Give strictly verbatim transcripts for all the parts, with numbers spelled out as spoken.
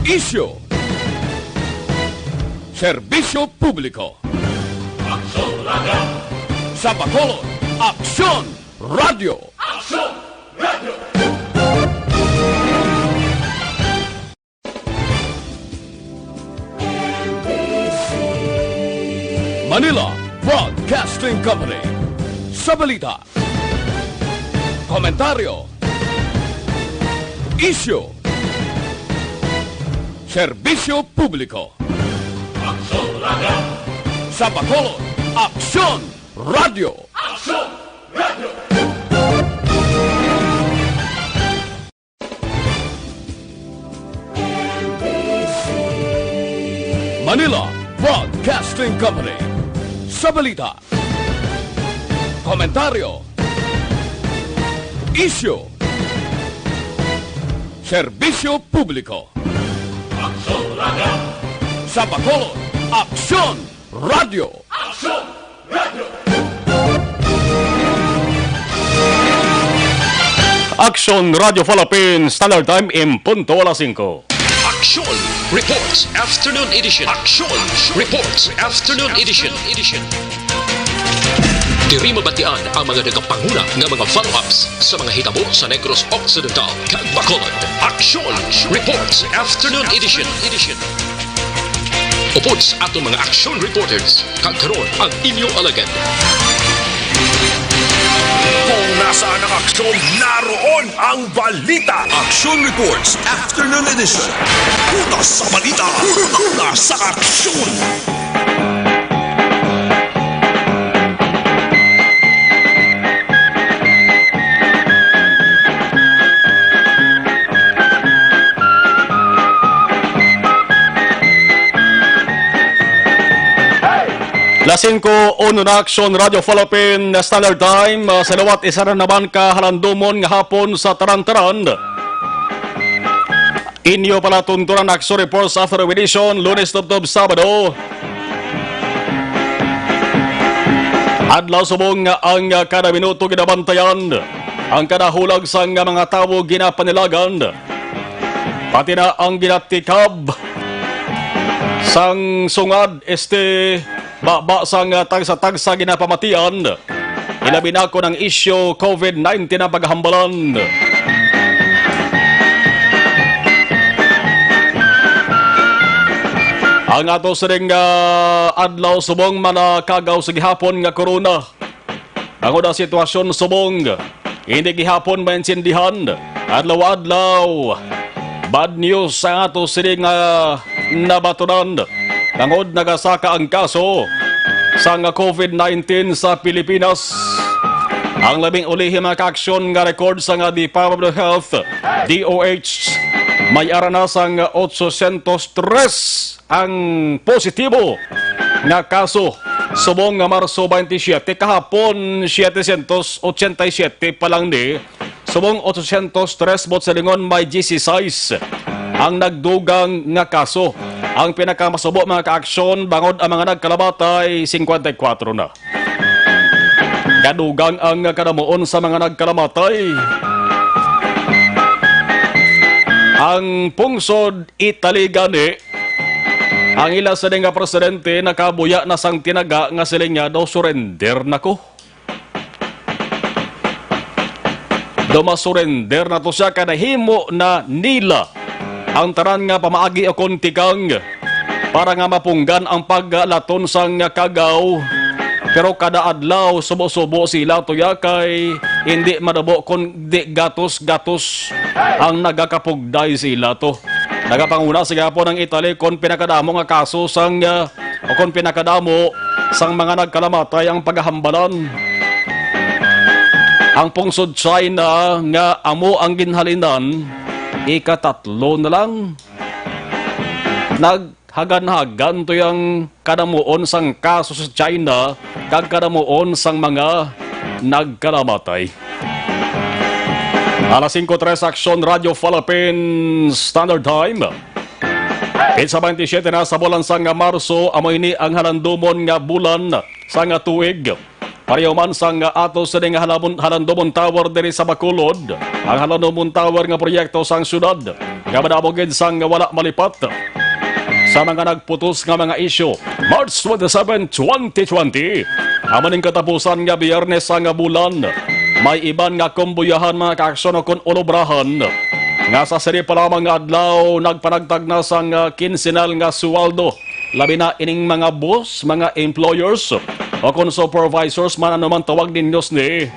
Isyu. Serbisyo publiko. Aksyon Radio. Sa Bacolod, Aksyon Radio. Aksyon Radio. Manila Broadcasting Company. Sa balita, komentaryo, isyu, serbisyo publiko. Aksyon Radio. Sa Bacolod, Aksyon Radio. Aksyon Radio. Manila Broadcasting Company. Sa balita, komentaryo, isyu, serbisyo publiko. Aksyon Radio. Sa Bacolod, Aksyon Radio. Aksyon Radio. Aksyon Radio Philippines, Standard Time, en punto alas singko. Aksyon Reports Afternoon Edition. Aksyon Reports Afternoon Edition. Diri mabatian ang mga nagapanguna nga mga follow-ups sa mga hitabo sa Negros Occidental kag Bacolod. Aksyon Reports Afternoon Edition. Upod sa aton mga aksyon reporters, kag karon ang inyo alagad. Kung nasaan ang aksyon, naroon ang balita. Aksyon Reports Afternoon Edition. Una sa balita, una sa aksyon. Las singko uno na, Aksyon Radio Philippine Standard Time. Ah, sa liwat, isa na naman ka halandomon nga hapon sa tanan-tanan. Inyo palatuntunan Aksyon Reports Afternoon Edition, Lunes tubtob Sabado. Adlaw subong nga ang kada minuto ginabantayan, ang kada hulag sang mga tawo ginapanilagan, pati na ang ginatikab sang sungad, este, baba sang tagsa-tagsa ginapamatian. Ilabi na kon ang isyu COVID nineteen ang paghambalan. Ang ato sining, ah, adlaw subong manakagaw sa gihapon nga corona. Ang una sitwasyon subong, hindi gihapon maintindihan. Adlaw-adlaw, bad news ang ato sini nga nabatunan. Tungod nagasaka ang kaso sang COVID nineteen sa Pilipinas. Ang labing ulihi, mga kaaksyon, nga record sang Department of Health, D O H, may ara na sang otsosyentos tres ang positibo nga kaso subong nga Marso twenty-seven. Kahapon, setecientos ochenta y siete pa lang ni. Subong otsosyentos tres, buot silingon may dieciséis ang nagdugang nga kaso. Ang pinakamasubo, mga kaaksyon, bangod ang mga nagkalamatay, singkwenta y kwatro na. Kadugang ang kadamuon sa mga nagkalamatay. Ang pungsod Italy gani, ang ila sini nga presidente nakabuya na sang tinaga nga siling niya daw, "Surrender na ko." Daw ma-surrender na to siya, kay nahimo na nila ang tanan nga pamaagi o kon tikang para nga mapunggan ang paglaton sang kagaw. Pero kada adlaw, subo-subo sila tuya kay hindi madabo kon di gatos-gatos ang nagakapugday sila to. Nagapanguna sa gihapon ang Italy kon pinakadamo nga kaso sang, ah, o kon pinakadamo sang mga nagkalamatay ang pagahambalan. Ang pungsod China nga amo ang ginhalinan, ikatatlo na lang. Naghaganhagan to yang kadamuon sang kaso sa China kag kadamuon sang mga nagkalamatay. Alas singko tres, Aksyon Radio Philippines Standard Time. Petsa twenty-seven na sa bulan sang Marso, amo ini ang halandomon nga bulan sang tuig. Pareho man sang ato sini nga halamon-, Halandomon Tower diri sa Bacolod, ang Halandomon Tower nga proyekto sang syudad. nga madamo gid sang wala malipat sa mga nagputos nga mga isyu. March twenty-seven, twenty twenty, amo ning katapusan nga Biyernes sang bulan. May iban nga kumbuyahan, mga kaaksyon, o kon olobrahan nga sa sini pa lamang nga adlaw nagpanagtag na sang, ah, kinsinal nga sweldo, labi na ining mga boss, mga employers, o kon supervisors man, ano man tawag ninyo sini,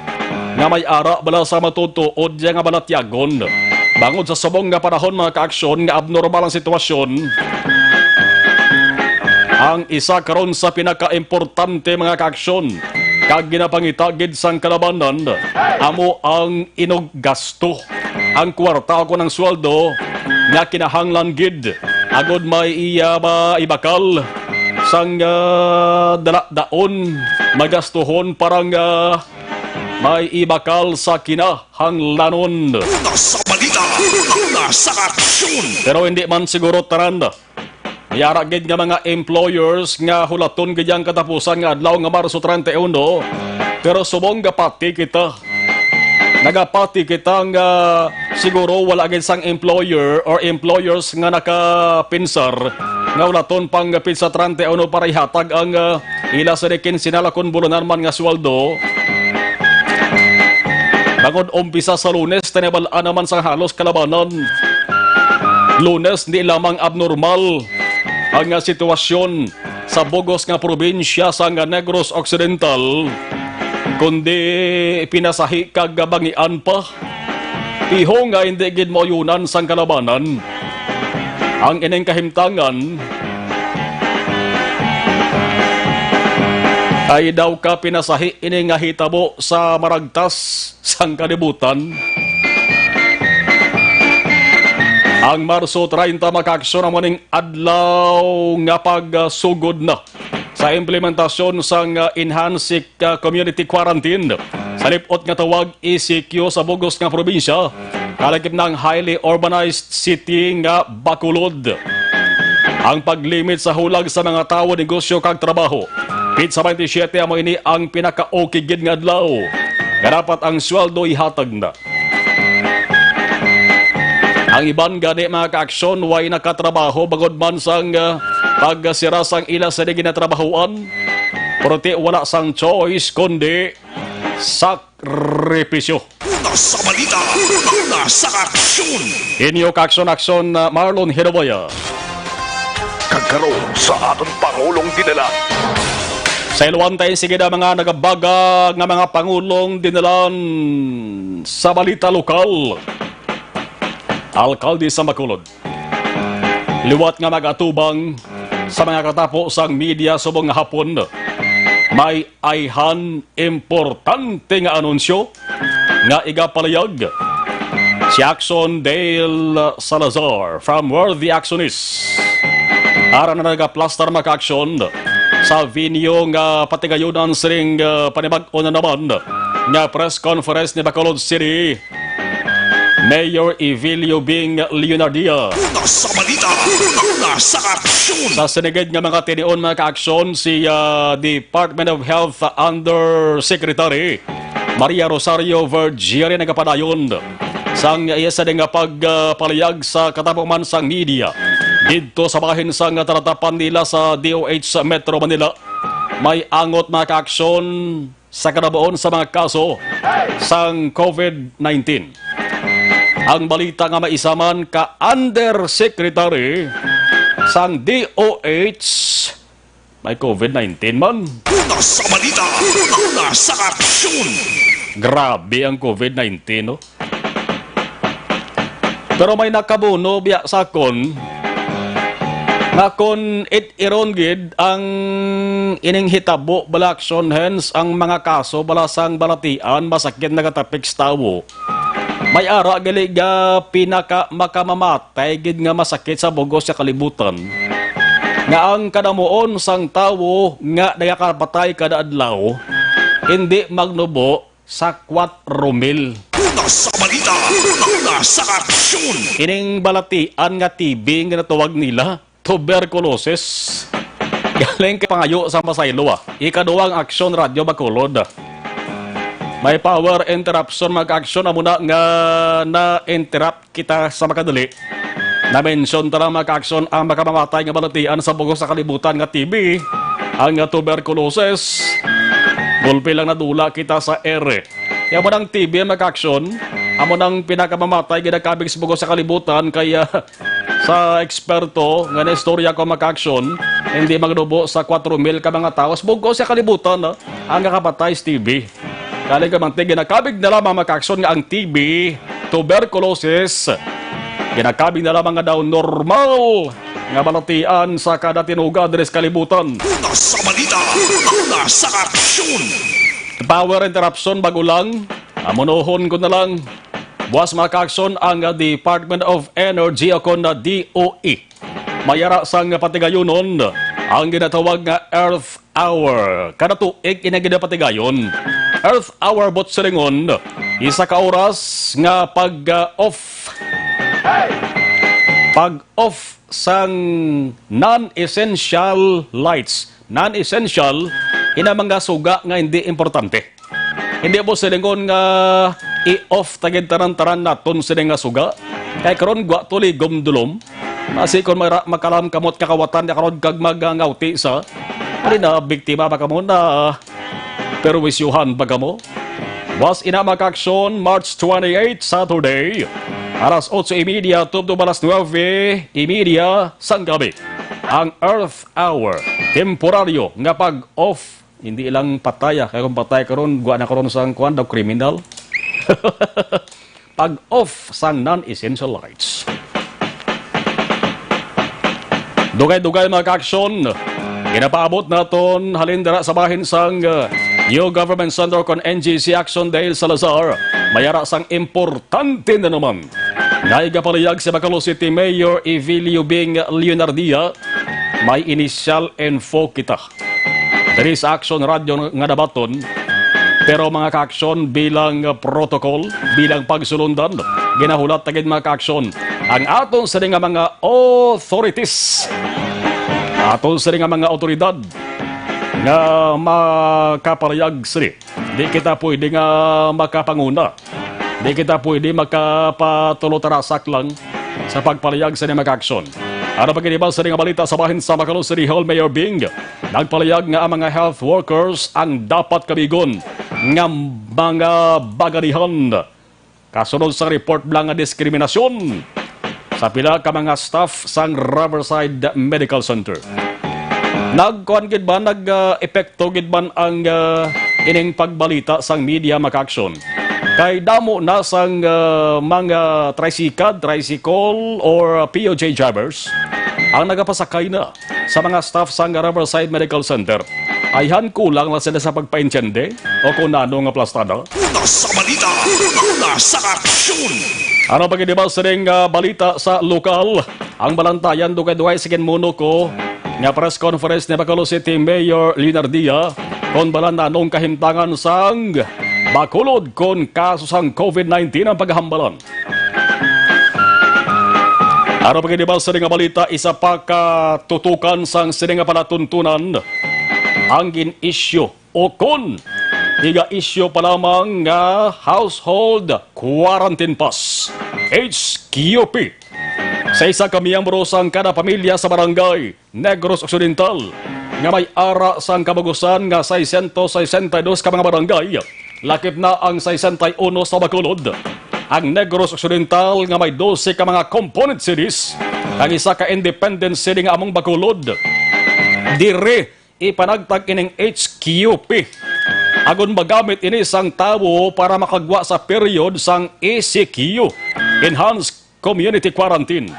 nga may ara bala sa matutuod ya nga balatyagon. Bangod sa subong nga panahon, mga kaaksyon, nga abnormal ang sitwasyon, ang isa karon sa pinakaimportante, mga kaaksyon, kag ginapangita gid sang kalabanan, amo ang inuggasto, ang kwarta o kon ang sweldo nga kinahanglan gid agud may iya ba ibakal sang, ah, dala-daon, magastuhon para nga may ibakal sa kinahanglanon. Una sa balita, una sa aksyon. Pero hindi man siguro tanan. May ara gid nga mga employers nga hulaton gid ang katapusan nga adlaw nga Marso treinta y uno. Pero subong gapati kita, nagapati kita nga siguro wala gid sang employer or employers nga nakapinsar nga hulaton pang petsa treinta y uno para ihatag ang, ah, ila sa kinsinal kon bulanan man nga sweldo. Bangod umpisa sa Lunes, tinabal-an naman sa halos kalabanan. Lunes, di lamang abnormal ang, ah, sitwasyon sa bugos nga probinsya sang Negros Occidental, kundi pinasahi kag bangian pa. Tihong nga hindi gid mauyunan sang kalabanan ang ining kahimtangan. Ay daw ka pinasahi ini nga hitabo sa maragtas sang kalibutan. Ang Marso treinta, mga kaaksyon, amo ning adlaw nga pagsugod na sa implementasyon sang, ah, enhanced, ah, community quarantine sa lip-ot nga tawag E C Q sa bugos nga probinsya, kalakip na ang highly urbanized city nga Bacolod. Ang paglimit sa hulag sa mga tawo, negosyo, kag trabaho. Petsa twenty-seven, amo ini ang pinaka-okay gid nga adlaw nga dapat ang sweldo ihatag na. Ang iban gani, mga kaaksyon, way nakatrabaho bangod man sang, ah, pagsira sang ila sa ginatrabahoan. Pero ti wala sang choice kundi sakripisyo. Una sa balita, una sa aksyon. Inyo kaaksyon-aksyon, ah, Marlon Hidaboya. Kag karon sa aton pangulong dinalan. Sa iluwantay, sige na mga nagabaga nga mga pangulong dinalan sa balita lokal. Alkalde sa Bacolod. Liwat nga mag-atubang sa mga katapo sang media subong nga hapon, may ayhan importante nga anunsyo nga igapalayag si Action Dale Salazar from Worthy Actionist. Ara na nagaplastar, mga kaaksyon, sa venue nga patigayunan sining, ah, panibag-o na naman nga press conference ni Bacolod City Mayor Evelio Bing Leonardia. Una sa balita, una sa aksyon. Sa sinigid nga mga tinion, mga kaaksyon, si, ah, Department of Health Undersecretary Maria Rosario Vergeria nagapadayon sang iya sa nga pagpalihag sa katapuman sang media didto sa bahin sang talatapan nila sa D O H Metro Manila. May angot, mga kaaksyon, sa kanabuon sa mga kaso sang COVID nineteen. Ang balita nga may isa man ka undersecretary sang D O H may COVID nineteen man. Una sa balita, una sa aksyon. Grabe ang COVID nineteen, no? Pero may nakabuno biya sa akon nga kon it-iron gid ang ining hitabo bala, aksyon, hence ang mga kaso bala sang balatian, masakit, nagatapik sa tawo. May ara gali ga pinaka makamamamatay gid nga masakit sa bugos sa kalibutan, nga ang kadamuon sang tawo nga nagakapatay kada adlaw hindi magnubo sa kwatro mil. Una sa balita, una sa aksyon. Ining balatian nga T B nga natawag nila, tuberculosis. Galing kay pangayo sa Masaylo, ah. Ikaduwang aksyon, Radyo Bacolod. May power interruption, mga aksyon, amo na nga na-interrupt kita sa makadali. Na-mention ta lang, mga ka-aksyon, ang makamamatay nga balatian sa bug-os sa kalibutan nga T B, ang, ah, tuberculosis. Gulpi lang nadula kita sa ere. Kaya mo nang T B, mga ka-aksyon, amo nang pinakamamatay ginakabig sa bug-os sa kalibutan, kaya sa eksperto nga naistorya ko, mga ka-aksyon, hindi magnubo sa kwatro mil ka mga tawo sa bug-os sa kalibutan, ah, ang nakapatay sa T B. Galing ka man, ginakabig na lamang, mga ka-aksyon, nga ang T B, tuberculosis, ginakabig na lamang nga daw normal nga balatian sa kada tinuga diri sa kalibutan. Una sa balita, una sa aksyon. Power interruption, bago lang. Amunohon ko na lang. Buwas, mga ka-aksyon, ang Department of Energy o kon na D O E. May ara sang patigayonon ang ginatawag nga Earth Hour. Kada tuig ina ginapatigayon. Earth Hour, buot silingon, isa ka oras nga pag, ah, off. Pag-off sang non-essential lights. Non-essential, ina mga suga nga hindi importante. Hindi mo silingon nga i-off ta gid tanan-tanan naton sini nga suga. Kay karon gwa to ligom dulom. Basi kon mara-, makalam kamot kakawatan niya karon kag magangawti sa. Ano na, biktima ba kamo na perwisyuhan ba kamo? Buwas ina, mga ka-aksyon, March twenty-eight, Saturday, alas otso y media tubtob alas nuebe y media sang gabi. Ang Earth Hour, temporaryo nga pag-off, hindi lang pataya. Kaya kung patay karon, gwa na karon sang kuwan daw, kriminal. Pag-off sang non-essential lights. Dugay-dugay, mga ka-aksyon, ginapaabot naton halin dira sa bahin sang, uh, New Government Center kon N G C Action Dale Salazar. May ara sang importante na naman nga igapalihag si Bacolod City Mayor Evelio Bing Leonardia. May initial info kita diri sa Aksyon Radyo nga nabaton. Pero, mga ka-aksyon, bilang, uh, protocol, bilang pagsulundan, ginahulat ta gid, mga ka-aksyon, ang aton sini nga mga authorities, aton sini nga mga awtoridad nga makapalihag sini. Di kita pwede nga makapanguna. Di kita pwede makapatulotarasak lang sa pagpalihag sa mga aksyon. Ano pa gid iban sa nga balita sa bahin sa Bacolod City Hall, Mayor Bing nagpalihag nga ang mga health workers ang dapat kabigon nga mga bagarihan kasunod sa report bala nga diskriminasyon sa pila ka mga staff sang Riverside Medical Center. Nagkuan gid ba, nag, ah, epekto gid man ang, ah, ining pagbalita sang media, mga ka-aksyon? Kay damo na sang, ah, mga tricycad, tricycle, or, ah, P O J drivers ang nagapasakay na sa mga staff sang Riverside Medical Center. Ayhan, kulang lang sila sa pagpaintiende o kung ano nga plastada. Una sa balita, una sa aksyon. Ano pa gid ba sining, ah, balita sa lokal? Ang Balantayan, dugay-dugay sa ginmuno ko nga press conference ni Bacolod City Mayor Leonardia kon bala nanong kahimtangan sang Bacolod kon kaso sang COVID nineteen ang paghambalan. Ano pa gid ba sining nga balita, isa pa ka tutukan sang sining nga palatuntunan ang gin-issue o kon iga-issue pa lamang nga household quarantine pass, H Q P, sa isa ka miyembro sang kada pamilya sa barangay Negros Occidental nga may ara sang kabugusan nga seiscientos sesenta y dos ka mga barangay, lakip na ang sesenta y uno sa Bacolod. Ang Negros Occidental nga may dose ka mga component cities, ang isa ka independent city nga among Bacolod. Diri ipanagtag ining H Q P. Agon magamit ini sang tawo para makagwa sa period sang E C Q, Enhanced Community Quarantine.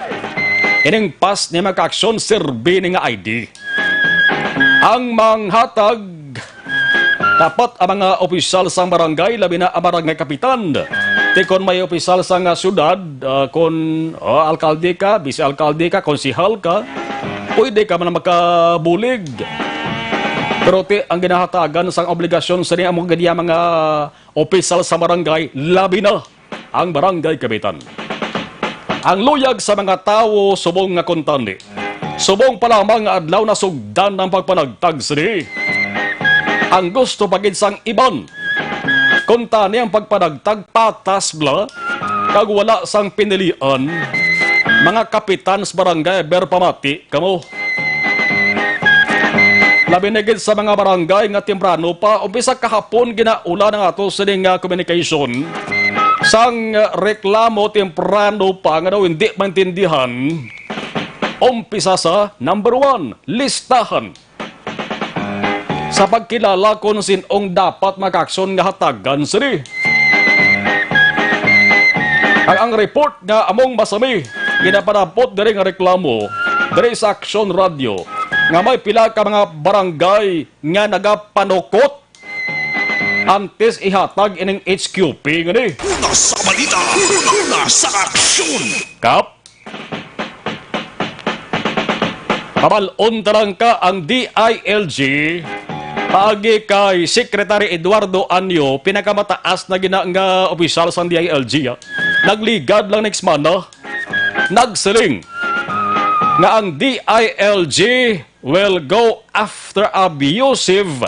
Ining pass ni mga ka-aksyon serbi ni nga I D. Ang manghatag dapat ang mga opisyal sang barangay, labi na ang barangay kapitan. Ti kon may opisyal sang, ah, syudad, ah, kon, oh, alkalde ka, bise alkalde ka, konsehal ka, pwede ka man makabulig. Pero ti ang ginahatagan sang obligasyon sa ni amo gid iya mga opisyal sa barangay, labi na ang barangay kapitan. Ang luyag sa mga tawo subong nga kuntani, subong pa lamang nga adlaw nasugdan ang pagpanagtag sini. Ang gusto pa gid sang iban, kuntani ang pagpanagtag patas bala kag wala sang pinilian. Mga kapitan sa barangay, ever pamati kamo? Labi na gid sa mga barangay nga temprano pa, umpisa kahapon ginaula na nga ato sining, ah, communication. Sang, ah, reklamo temprano pa nga daw hindi maintindihan, umpisa sa number one, listahan. Sa pagkilala kon sin-ong dapat makaaksyon nga hatagan sini. Ang, ang report nga among masami, ginapadapot diri nga reklamo diri sa Aksyon Radio nga may pila ka mga barangay nga nagapanukot antes ihatag ining H Q P ngani. Una sa balita, una sa aksyon. Kap, Pabal-on ta lang ka, ang D I L G, paagi kay Secretary Eduardo Anyo, pinakamataas na gina nga opisyal sang D I L G, ah. Nagligad lang next month, ah. Nagsiling nga ang D I L G will go after abusive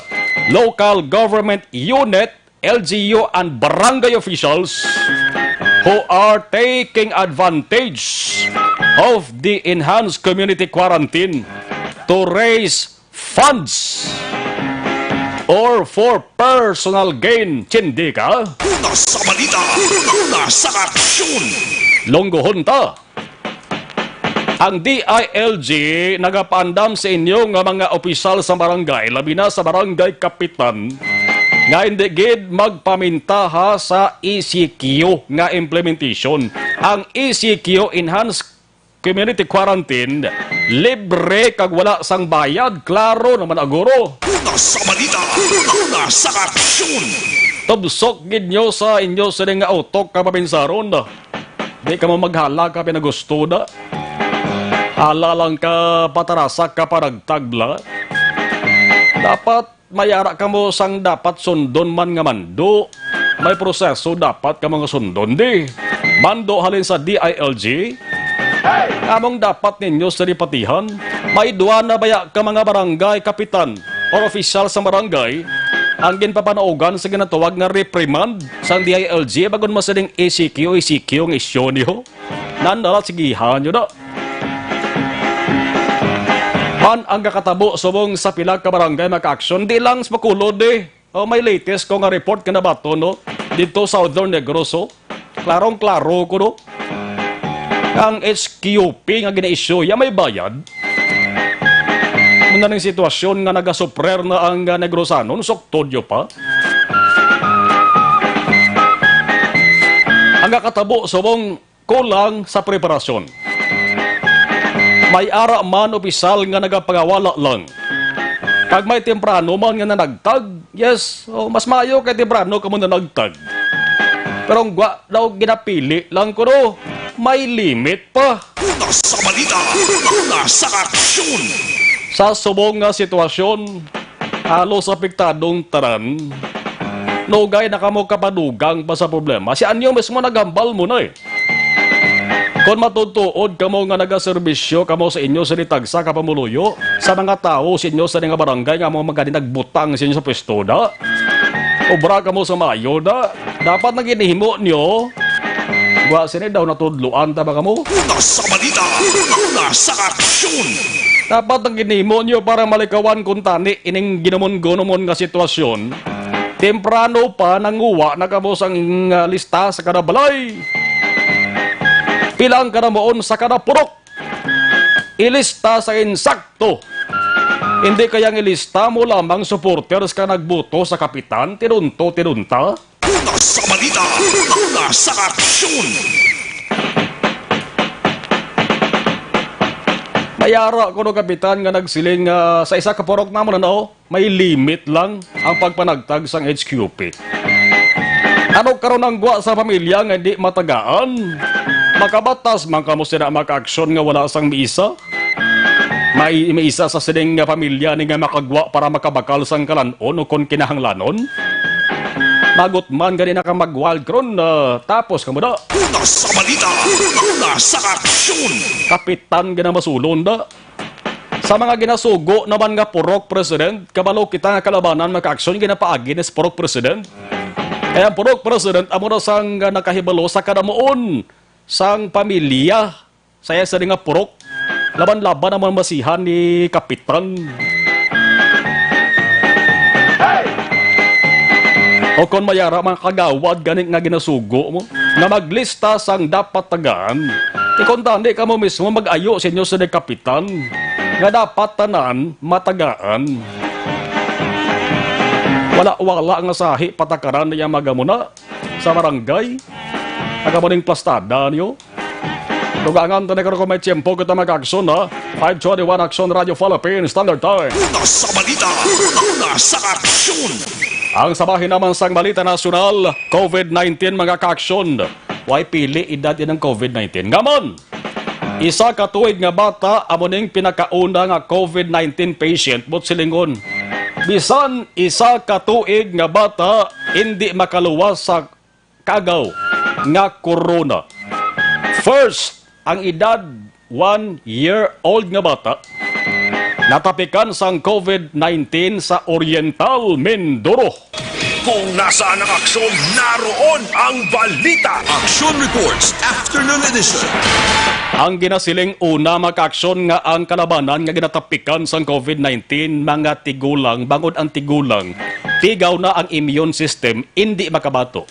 local government unit, L G U, and barangay officials who are taking advantage of the enhanced community quarantine to raise funds or for personal gain. Tindi ka? Una sa balita, una sa aksyon. Longgohon ta. Ang D I L G nagapaandam sa inyo nga mga opisyal sa barangay, labi na sa barangay kapitan, nga hindi gid magpamintaha sa E C Q nga implementation. Ang E C Q, Enhanced Community Quarantine, libre kag wala sang bayad. Klaro naman, aguro. Una sa balita, una sa aksyon. Tubsok gid nyo sa inyo sini nga utok ka paminsaron. Di kamo maghala ka pinagusto da. Hala lang ka patarasa ka panagtagla. Dapat may ara kamo sang dapat sundon man nga mando. May proseso dapat kamo nga sundon di. Mando halin sa D I L G. Among dapat ninyo sini patihan. May duwa na baya ka mga barangay kapitan or opisyal sa barangay ang ginpapanaugan sa ginatawag nga reprimand sang D I L G, bagon mo sining E C Q, E C Q ang isyu niyo. Nan, ala, sigihan nyo na. Man ang kakatabo subong sa pila ka barangay makaaksyon, di lang sa Bacolod, eh. O, may latest ko nga report nga nabaton, no? Dito, Southern Negros, oh. Klarong-klaro ko, no? Ang H Q P nga gina-issue, ya may bayad. Muna ning sitwasyon nga nagasuprer na ang, ah, Negrosanon, suktod yo pa. Ang kakatabo subong kulang sa preparasyon. May ara man opisyal nga nagapangawala lang. Kag may temprano man nga nanagtag, yes, o, mas maayo kay temprano kamo nanagtag. Pero ang gwa daw ginapili lang kuno, may limit pa. Una sa balita, una sa aksyon. Sa subong nga sitwasyon, halos apektadong tanan. Nugay na kamo kapadugang pa sa problema. Si Anyo mismo naghambal mo na eh. Kon matutuod kamo nga nagaserbisyo kamo sa inyo sa tagsa ka pumuluyo, sa mga tawo sa inyo sa nga barangay nga mga magani nagbutang sa inyo sa pwesto da, obra kamo sa maayo da. Dapat na ginhimo nyo. Wa sini daw natudloan ta ba kamo? Una sa balita, una sa aksyon. Dapat ang ginhimo nyo para malikawan kuntani ining ginumon-gunumon nga sitwasyon. Temprano pa nanguha na kamo sang, ah, lista sa kada balay. Pila ang kadamuon sa kada purok? Ilista sa insakto. Hindi kaya ang ilista mo lamang supporters ka nagboto sa kapitan, tinunto, tinunta? Una sa balita, una sa aksyon. May ara kuno kapitan nga nagsiling nga sa isa ka purok namon, ano, may limit lang ang pagpanagtag sang H Q P. Ano karon ang gwa sa pamilya nga hindi matagaan? Makabatas man kamo sina makaaksyon nga wala sang miisa? May, may isa sa sining nga pamilya ni nga makagwa para makabakal sang kalan-on o kon kinahanglanon? Magot man gani na ka mag-wild karon, ah, tapos kamo da. Una sa balita, una sa aksyon. Kapitan gina masulon da. Sa mga ginasugo naman nga purok president, kabalo kita nga kalabanan makaaksyon ginapaagi ni sa purok president. Kaya ang purok president amo na sang nakahibalo sa kadamuon sang pamilya. Saya sa nga purok. Laban-laban naman masihan ni Kapitan. O kon mayara mga kagawad gani nga ginasugo mo, nga maglista sang dapat tagaan, ikon tani kamo mismo mag-ayo sa inyo sa ni Kapitan, nga dapat tanan matagaan. Wala-wala nga sahi patakaran niya magamuna sa barangay. Taga mo ning plastada niyo. Dugangan ta na karon kung may tiyempo kita mag-aksyon, ha? Five twenty-one Aksyon Radio Philippines Standard Time. Una sa balita, una sa aksyon. Ang sabahin naman sang balita nasyonal, covid nineteen, mga kaaksyon. Way pili edad ining covid nineteen. Nga man, isa ka tuig nga bata amo ning pinakauna nga covid nineteen patient buot silingon. Bisan isa ka tuig nga bata hindi makaluwas sa kagaw nga corona. First, ang edad one year old nga bata natapikan sang covid nineteen sa Oriental Mindoro. Kung nasaan ang aksyon, naroon ang balita. Action Reports, Afternoon Edition. Ang ginasiling una, mga kaaksyon, nga ang kalabanan nga ginatapikan sang covid nineteen, mga tigulang, bangod ang tigulang, tigaw na ang immune system, indi makabato.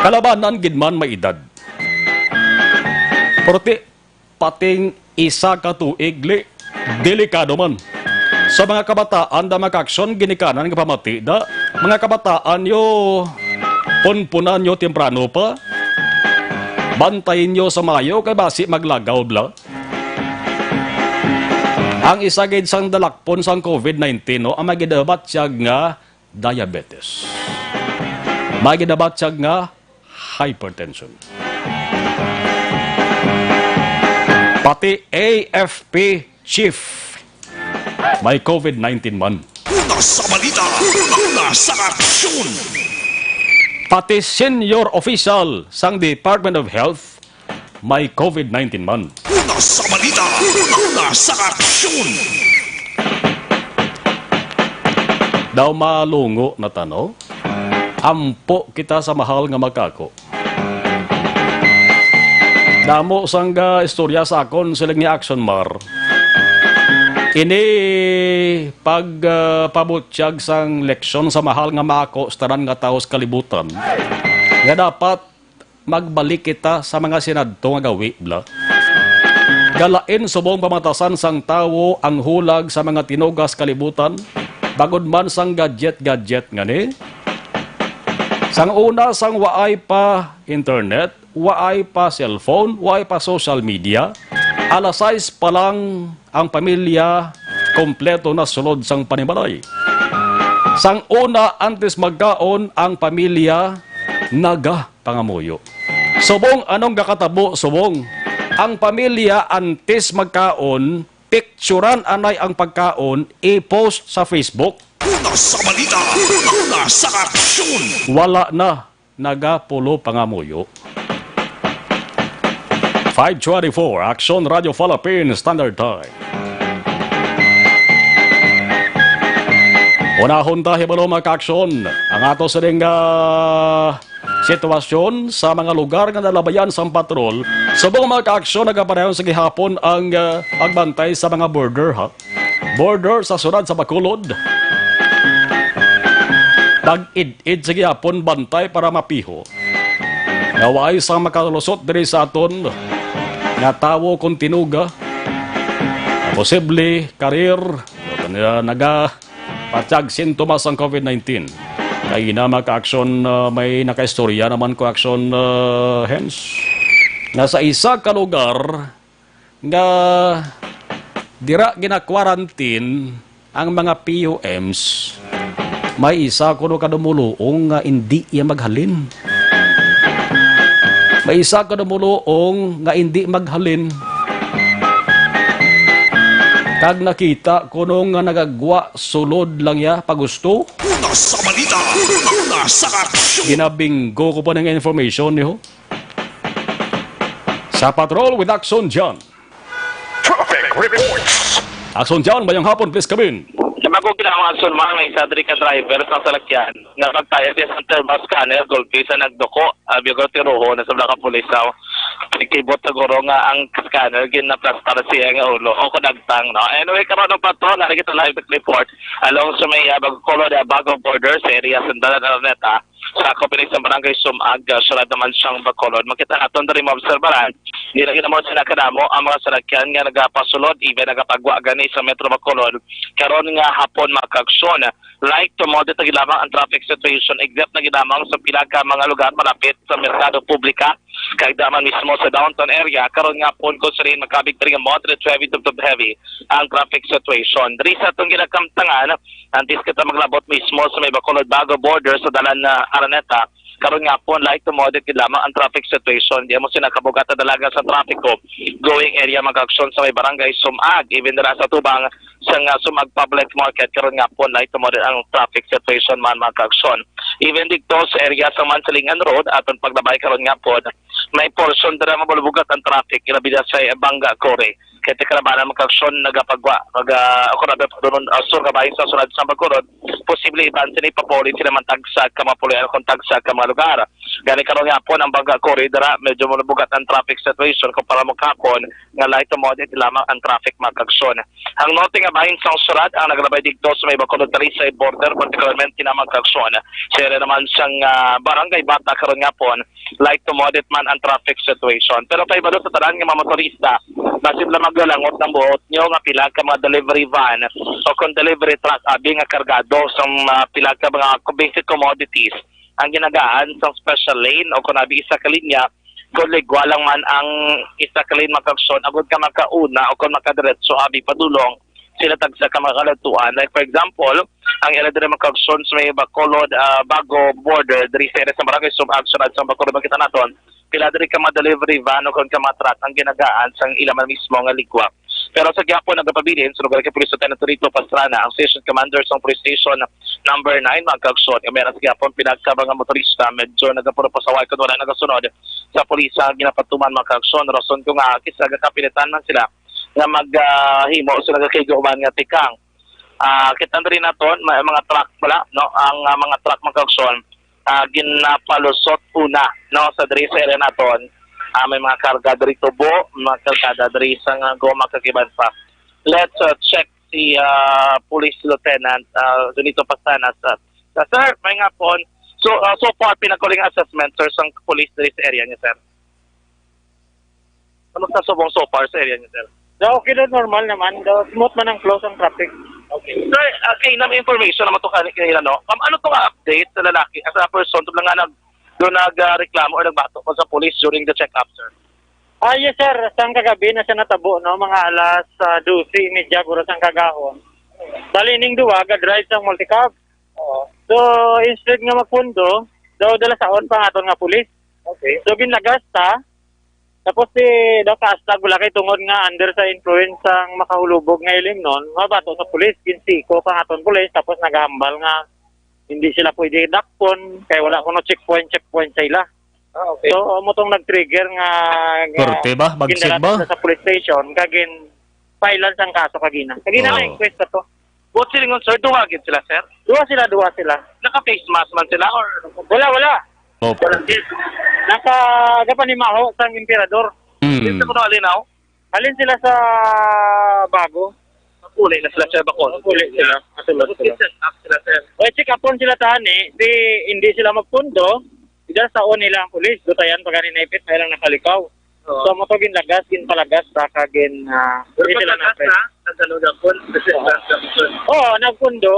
Kalabanan gid man may edad. Pero ti, pating isa ka tuig, li, delikado man. Sa mga kabataan, da, mga kaaksyon, ginikanan nga pamati, da, mga kabataan, yo, punpunan nyo temprano pa. Bantayin nyo sa mayo kay basi maglagaw bala. Ang isa gid sang dalakpon sang covid nineteen, no, ang may ginabatyag nga diabetes. May ginabatyag nga hypertension. Pati A F P chief may covid nineteen man. Una sa balita, una sa aksyon. Pati senior official sang Department of Health may covid nineteen man. Una sa balita, una sa aksyon. Daw malungo na ta, no? Ampo kita sa mahal nga makako. Damo sang, ah, istorya sa akon, siling ni Action Mar. Ini pag, ah, pabutyag sang leksyon sa mahal nga makako sa tanan nga tawo sa kalibutan, nga dapat magbalik kita sa mga sinadto nga gawi, bala. Galain subong pamatasan sang tawo ang hulag sa mga tinuga sa kalibutan, bangod man sang gadget-gadget nga ni. Sang una, sang waay pa internet, waay pa cellphone, waay pa social media, alas sais pa lang ang pamilya kompleto na sulod sang panimalay. Sang una, antes magkaon, ang pamilya naga pangamuyo. Subong, anong gakatabo, subong? Ang pamilya antes magkaon, picturan anay ang pagkaon, i-post sa Facebook. Una sa balita, una sa aksyon. Wala na nagapulo pangamuyo. Five twenty-four, Action Radio Philippines Standard Time. Unahon ta hibalo, mga kaaksyon, ang ato sining, ah, sitwasyon sa mga lugar nga nalabayan sang patrol. Subong, mga kaaksyon, nagapadayon sa gihapon ang, ah, pagbantay sa mga border, ha? Border sa siyudad sa Bacolod. Pag-id-id sa gihapon, bantay para mapiho nga way sang makalusot diri sa aton nga tawo kon tinuga, posible karir, naga patyag sintomas sang covid nineteen. Kay ina, mga kaaksyon, ah, may nakaistorya naman ko, aksyon, ah, hens, nga sa isa ka lugar nga dira gina-quarantine ang mga P U Ms, may isa kuno ka dumuluong nga indi iya maghalin. May isa ka dumuluong nga indi maghalin. Kag nakita kuno nga nagagwa sulod lang iya pagusto. Una sa balita, una sa aksyon. Ginabinggo ko pa ng information niyo. Sa Patrol with Action John. Traffic reports. Action John, mayong hapon, please come in. Sa mga po gid ang mga sunmang nga isa diri ka driver sa salakyan nga pagtaya siya sa thermal scanner, gulpi sa nagduko, abi ko tiruho na sa mga kapulisaw. Kibot siguro nga ang scanner ginaplastar siya nga ulo o kung nagtang, no? Anyway, karon ang patrol, nari kita live report along sa may, ah, Bacolod, ah, Bago border sa area sa Dalan Araneta. Sa Copinex sa Barangay Sumag, ah, sulod naman sang Bacolod. Makita naton diri, maobserbaran, di lagi naman sila kadamo ang mga salakyan nga nagapasulod, even nagapagwa gani sa Metro Bacolod. Karon nga hapon, mga kaaksyon, light to moderate na gid lamang ang traffic situation, except na gid lamang sa pila ka mga lugar malapit sa merkado publika, kag daman mismo sa downtown area. Karon nga hapon, kung sa rin magkabig diri nga moderate to heavy to, to heavy ang traffic situation. Diri sa atong ginakamtangan, antes kita maglabot mismo sa may Bacolod Bago border sa dalan na Araneta, karon nga hapon, light to moderate gid lamang ang traffic situation. Di mo sila kabugat na dalaga sa trapiko. Going area, mga kaaksyon, sa may barangay Sumag, even dira sa tubang sa nga Sumag Public Market, karon nga hapon, light to moderate ang traffic situation man, mga kaaksyon. Even dito sa area sa Mansilingan Road, aton paglabay karon nga hapon, may portion dira mabulbugat ang traffic, ilabi na sa Banga Quarry. Kaya tikalabanan, mga kaaksyon, nagapagwa, mag, ah, ako na ba, doon, ah, sur, kabahin sa sulod sa Bacolod, posible iban sila ipapuli sila man tagsa ka mga pulian kung tagsa ka mga lugar. Gani karon nga hapon ang Banga Quarry dira, medyo malubugat ang traffic situation kung para mo kahapon nga light to moderate lamang ang traffic, mga kaaksyon. Ang norte nga bahin sang syudad ang naglabay dito sa may Bacolod Talisay border, particularmente na, mga kaaksyon, sa area naman sang, ah, Barangay Bata karon nga hapon, light to moderate man ang traffic situation. Pero pahibalo sa tanan nga mga motorista, basin lang maglalangot ang buot nyo nga pila ka mga delivery van o kung delivery truck abi nga kargado sa mga pila ka mga basic commodities ang ginagaan sa special lane o kung abi isa ka linya, kung ligwa lang man ang isa ka lane, mga kaaksyon, agud ka makauna o kung makadiretso abi padulong sila tagsa ka mga kaladtuan. Like, for example, ang ila diri, mga kaaksyon, sa may Bacolod, ah, Bago border, diri sa area sa Barangay Sumag, sulod sa Bacolod, makita naton, pila diri ka mga delivery van o kung ka mga truck ang ginagaan sang ila man mismo nga ligwa. Pero sa gihapon, nagapabilin sa lugar kay Police Lieutenant Rito Pastrana, ang Station Commander sang Police Station Number nine, mga kaaksyon, nga meron sa gihapon pila ka mga motorista medyo nagapuro pasaway kung wala nagasunod sa pulis sa ginapatuman, mga kaaksyon. Rason ko nga kisa gakapilitan man sila nga mag, ah, himo sila gakaigo man nga tikang. Ah, kita diri naton, may mga truck pala, no? Ang, ah, mga truck, mga kaaksyon, ah, ginapalusot una, no, sa diri sa area naton. Ah, may mga karga diri tubo, mga kargada diri sa nga goma kag iban pa. Let's, uh, check si, uh, Police Lieutenant, uh, Junito Pasanas. Uh, uh, sir, may nga po. So, uh, so far, pinagkuling assessment, sir, sang police diri sa area niya, sir. Ano sa subong so far sa area niya, sir? So, okay daw, normal naman. Daw, smooth man ang flow sang traffic. Okay. Sir, uh, kay nam information naman to kani kanila, no? Um, ano to nga update sa lalaki, as a person, to lang nga nag, doon nag, uh, reklamo or nagbato ko sa police during the check-up, sir? Ah, yes, sir. Sang kagabi na siya natabo, no? Mga alas, ah, dose y media, guro sang kagahon. Bali, ning duwa, ga-drive sang multicab. Oo. So, instead nga magpundo, daw dalasaon pa nga aton nga pulis. Okay. So, ginlagas ta. Tapos, si, daw kaastag wala kay tungod nga under sa influence sang makahulubog nga ilimnon, mabato sa pulis, ginsiko pa nga aton pulis, tapos nagahambal nga hindi sila pwede dakpon, kay wala kuno checkpoint, checkpoint sa ila. Ah, okay. So, amo tong nag-trigger nga, nga Korte ba? Bagsik gindala ba? Sila sa police station, kag gin-filean sang kaso kagina. Kagina Oo. na inquest na to. Buot silingon, sir, duha gid sila, sir? Duha sila, duha sila. Naka-face mask man sila, or? Wala, wala. Opo. Wala gid. Naka, gapanimaho sang emperador. Mm. Dito ko na alinaw. Halin sila sa Bago. Mapuli na sila, sir, Bacolod. Mapuli sila. Kasi Tapos mas sila. Check up sila, sir. O, check upon sila tani, di, hindi sila magpundo. Ida sa on nila ang pulis, dutayan pa gani naipit, may lang nakalikaw. Oo. So, mo to ginlagas, ginpalagas, sa kagin, ah, Pero hindi sila paglagas napit. Na, nagano gapon, kasi Oo. Lagas gapon. Oo, nagpundo.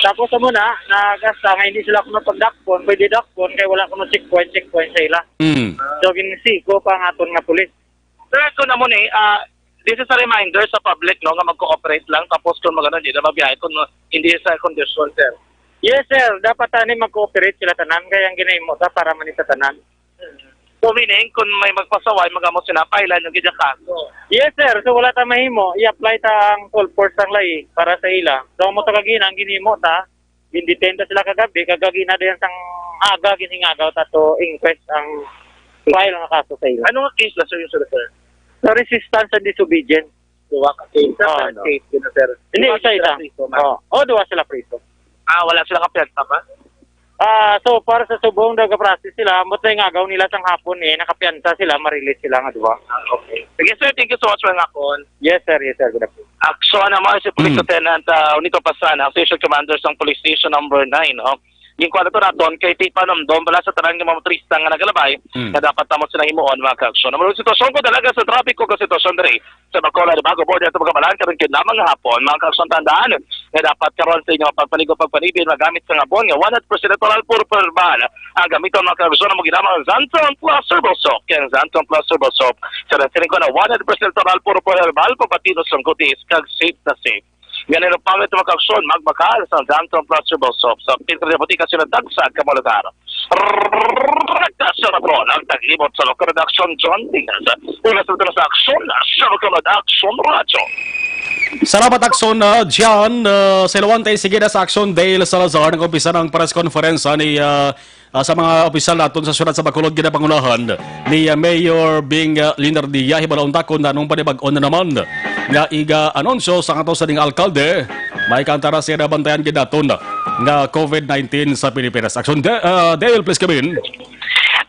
Tapos, amo na, nagasta nga hindi sila kuno pagdakpon, pwede dakpon, kay wala kuno checkpoint, checkpoint sa ila. Mm. So, ginsiko pa ang aton nga pulis. Sir, kung amo ni, ah, this is a reminder sa public, no, nga mag-cooperate lang, tapos kung magano, di na mabiyahe kung hindi sa kondisyon, sir. Yes, sir. Dapat ani mag-cooperate sila tanan, kay ang ginahimo ta para man sa tanan. So, meaning, kung may magpasaway, mag-amo sila, file-an yung gid ang kaso. Yes, sir. So, wala ta mahimo. I-apply ta ang full force sang layi para sa ila. So, amo ta kagina, ang ginhimo ta, gin-detain ta sila kagabi, kag kagina diyan sang aga, ginhingagaw ta to inquest ang file nga kaso sa ila. Ano nga case na, sir, yung sir? Sa resistance and disobedience. Duha ka case. Sir, Oh, sir, no. Safe yun, sir. Hindi, Duha isa, sila isa. Priso, ma'am. Oh, oh, duha sila priso. Ah, wala sila kapiyansa, ma'am? Ah, so far sa subong, nagaprocess sila, ambot na yung agaw nila sang hapon eh, nakapiyansa sila, marilis sila nga duha. Ah, okay. Sige, sir, thank you so much, mga kon. Yes, sir. Yes, sir. Good afternoon. Aksyon naman si Police Mm. Lieutenant, ah, Unito Pasana, ang Station Commander sang Police Station Number Nine, no? Ginkuha na to naton kay ti panumdom bala sa tanan nga mga motorista nga nagalabay Mm. na dapat tamo silang himuon, mga kaaksyon. Ang mga sitwasyon ko talaga sa trapiko, ka sitwasyon diri sa Bacolod, Bago Border, at mga balan, karon kay lamang nga hapon, mga kaaksyon, tandaan nga dapat karon sa inyong pagpaligo, pagpanibin, magamit sa ngabon nga one hundred percent natural, puro herbal ang gamiton, mga kaaksyon, ang mga ginamang Xanthone Plus Herbal Soap. Kaya ang Xanthone Plus Herbal Soap, sa nasiling ko na one hundred percent natural, puro herbal, pagpatinos ang kutis, kag safe na safe. Ganun ang pangit, mga kaaksyon, magbakal sa Xanthone Plus Herbal Soap sa pinakadali botika sa tagsa ka mga lugar. Rekta sa Rapon, ang taglimot sa lokal redaksyon, John Diaz. Una sa sa aksyon, sa lokal redaksyon, radyo. Salamat, Aksyon, ah, John. Ah, sa Ilawante, sige na sa Aksyon, Dale Salazar. Nag-umpisa ng press conference, ah, ni, ah, ah, sa mga opisyal naton sa siyudad sa Bacolod, ginapangunahan ni, ah, Mayor Bing, ah, Linardia. Hibalaon ta kung anong panibag-on na naman nga iga-anunsyo sa aton sining alkalde. May kantara siya na bantayan gid naton nga COVID nineteen sa Pilipinas. Aksyon, De-, ah, Dale, please come in.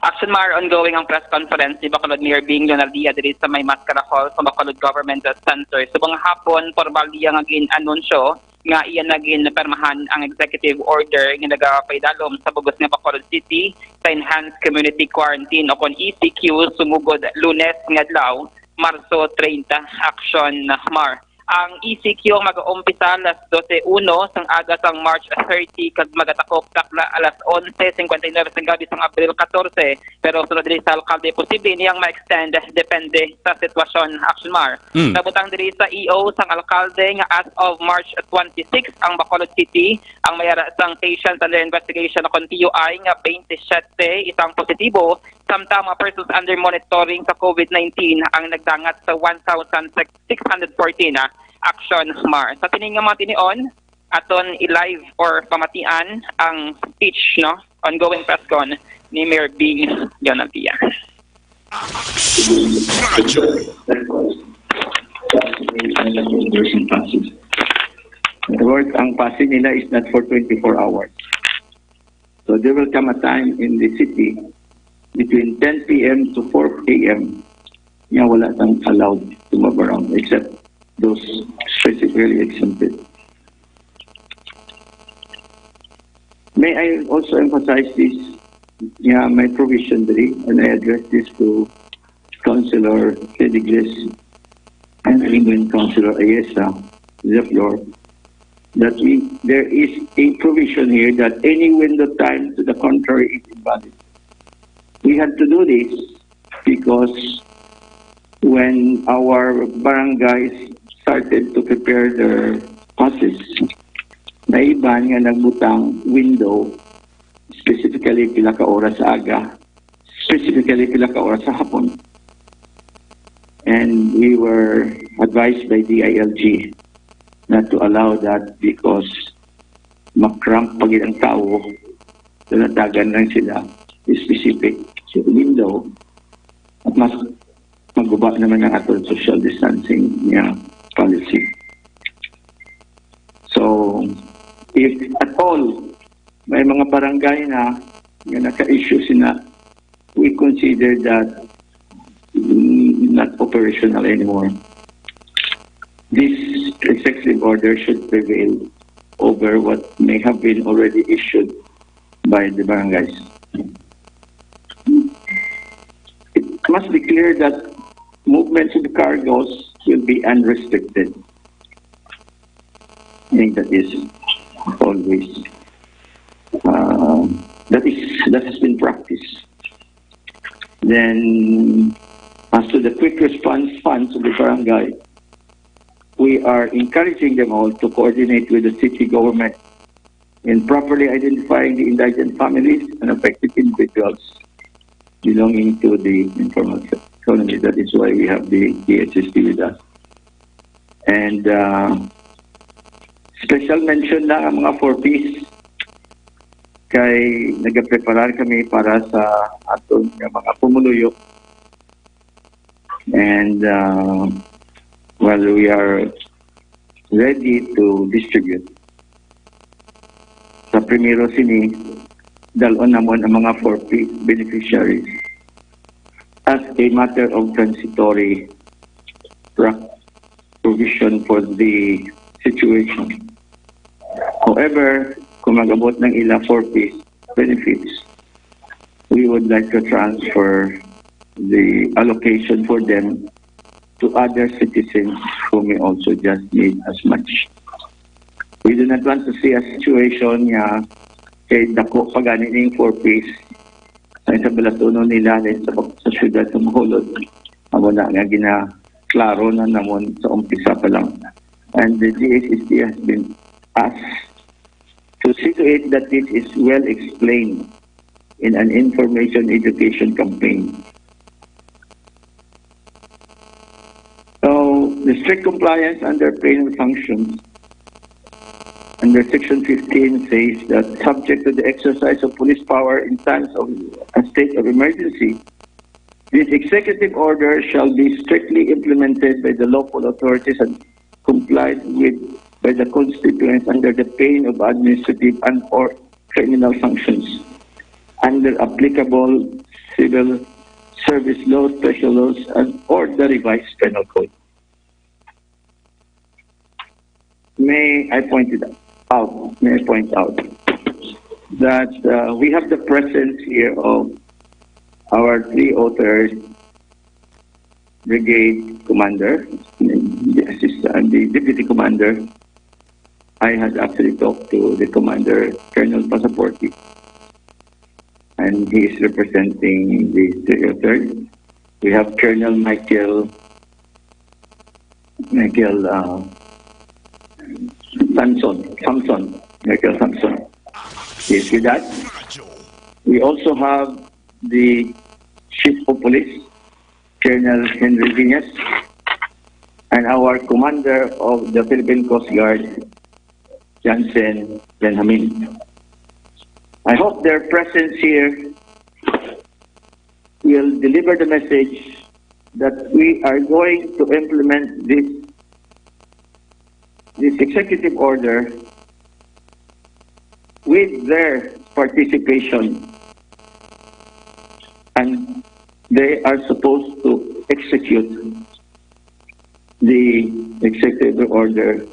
Action Mar, ongoing ang press conference ni Bacolod Mayor Bing Leonardia diri sa may Mascara Hall sa Bacolod Government Center. Subong hapon, formal niya nga gin-anunsyo nga iya na ginpermahan ang executive order nga nagapaidalom sa bug-os nga Bacolod City sa enhanced community quarantine o kon E C Q sumugod Lunes nga adlaw, Marso treinta. Action Mar. Ang E C Q ang mag-umpisa alas dose uno sang aga sang March thirty kag magatakop takna alas onse cincuenta y nueve sang gabi sang Abril catorce, pero sunod diri sa alkalde, posible niyang ma-extend depende sa sitwasyon. Action Mar. Mm. Nabutang diri sa E O sang alkalde nga as of March twenty-six ang Bacolod City ang may ara sang patients under investigation o kon P U I nga twenty-seven, isang positibo, samtang mga persons under monitoring sa COVID nineteen ang nagdangat sa one thousand six hundred fourteen, ah, Action Mar. Sa sining nga mga tinion, aton i-live or pamatian ang speech, no? Ongoing press con ni Mayor Bing Leonardia. Radyo. Lord, ang passing nila is not for twenty-four hours. So there will come a time in the city between ten P M to four A M nga wala sang allowed to move around except those specifically exempted. May I also emphasize this, yeah, my provision diri, and I address this to Councilor Fedigres and even Councilor Ayesa, the floor, that we, there is a provision here that any window time to the contrary is invalid. We had to do this because when our barangays started to prepare their passes, may iban nga nagbutang window, specifically pila ka oras sa aga, specifically pila ka oras sa hapon. And we were advised by D I L G not to allow that because makramp pa gid ang tawo, so natagan lang sila specific window. At mas maguba naman ang aton social distancing nga policy. So, if at all may mga barangay na nga naka-issue sina, we consider that, mm, not operational anymore. This executive order should prevail over what may have been already issued by the barangays. It must be clear that movements of cargos will be unrestricted. I think that is always, uh, that is, that has been practiced. Then, as to the quick response funds of the barangay, we are encouraging them all to coordinate with the city government in properly identifying the indigent families and affected individuals belonging to the informal economy. That is why we have the D S S T with us. And, uh, special mention na ang mga four Ps kay nagapreparar kami para sa aton nga mga pumuluyo. And, uh, while we are ready to distribute, sa primero sini, dalon namon ang mga four P beneficiaries as a matter of transitory pra- provision for the situation. However, kung mag-abot ng ila four P benefits, we would like to transfer the allocation for them to other citizens who may also just need as much. We do not want to see a situation nga kay dako pa gani ning four Ps sa isang balatunon nila sa, sa syudad sa Bacolod. Amo na nga ginaklaro na namon sa umpisa pa lang. And the G S S T has been asked to see to it that this is well explained in an information education campaign. So, the strict compliance under penal sanctions under Section fifteen says that subject to the exercise of police power in times of a state of emergency, this executive order shall be strictly implemented by the lawful authorities and complied with by the constituents under the pain of administrative and or criminal sanctions under applicable civil service law, special laws, and or the revised penal code. May I point it out? May I point out that uh, we have the presence here of our three authors, Brigade Commander, the assistant, the Deputy Commander. I had actually talked to the Commander, Colonel Pasaporte, and he is representing the three oh third. We have Colonel Michael, Michael uh, Samson, Samson, Michael Samson. He is with us. We also have the Chief of Police, Colonel Henry Viñas, and our Commander of the Philippine Coast Guard, Jansen Benjamin. I hope their presence here will deliver the message that we are going to implement this, this executive order with their participation, and they are supposed to execute the executive order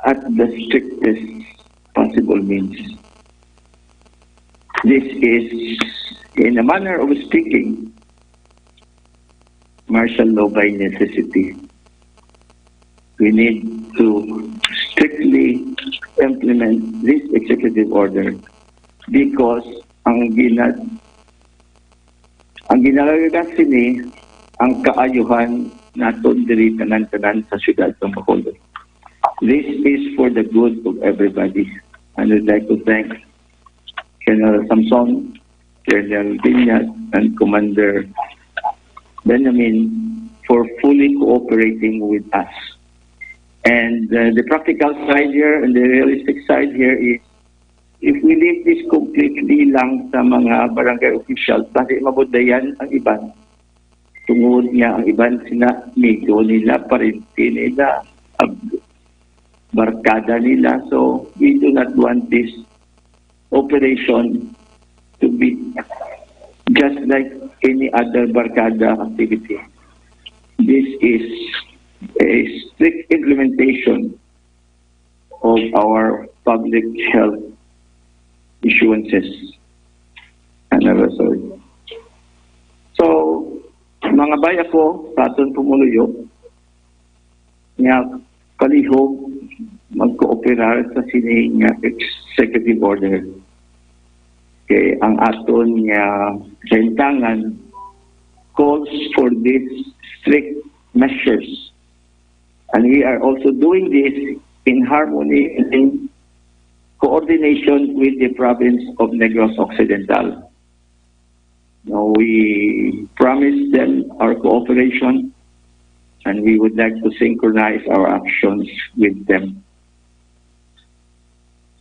at the strictest possible means. This is, in a manner of speaking, martial law by necessity. We need to strictly implement this executive order because ang gina ang ginalagas sini ang kaayuhan naton diri tanan-tanan sa siyudad ng Bacolod. This is for the good of everybody. I would like to thank General Samson, Colonel Viñas, and Commander Benjamin for fully cooperating with us. And uh, the practical side here and the realistic side here is if we leave this completely lang sa mga barangay officials, kasi mabudayan ang iban. Tungod nga ang iban sina amigo nila, parente nila, barkada nila. So we do not want this operation to be just like any other barkada activity. This is a strict implementation of our public health issuances and result. So, mga bay ako sa aton pumuluyo nga palihog magkooperar sa sini nga executive order. Kay ang aton nga kaintangan calls for these strict measures. And we are also doing this in harmony and in coordination with the province of Negros Occidental. Now, we promise them our cooperation and we would like to synchronize our actions with them.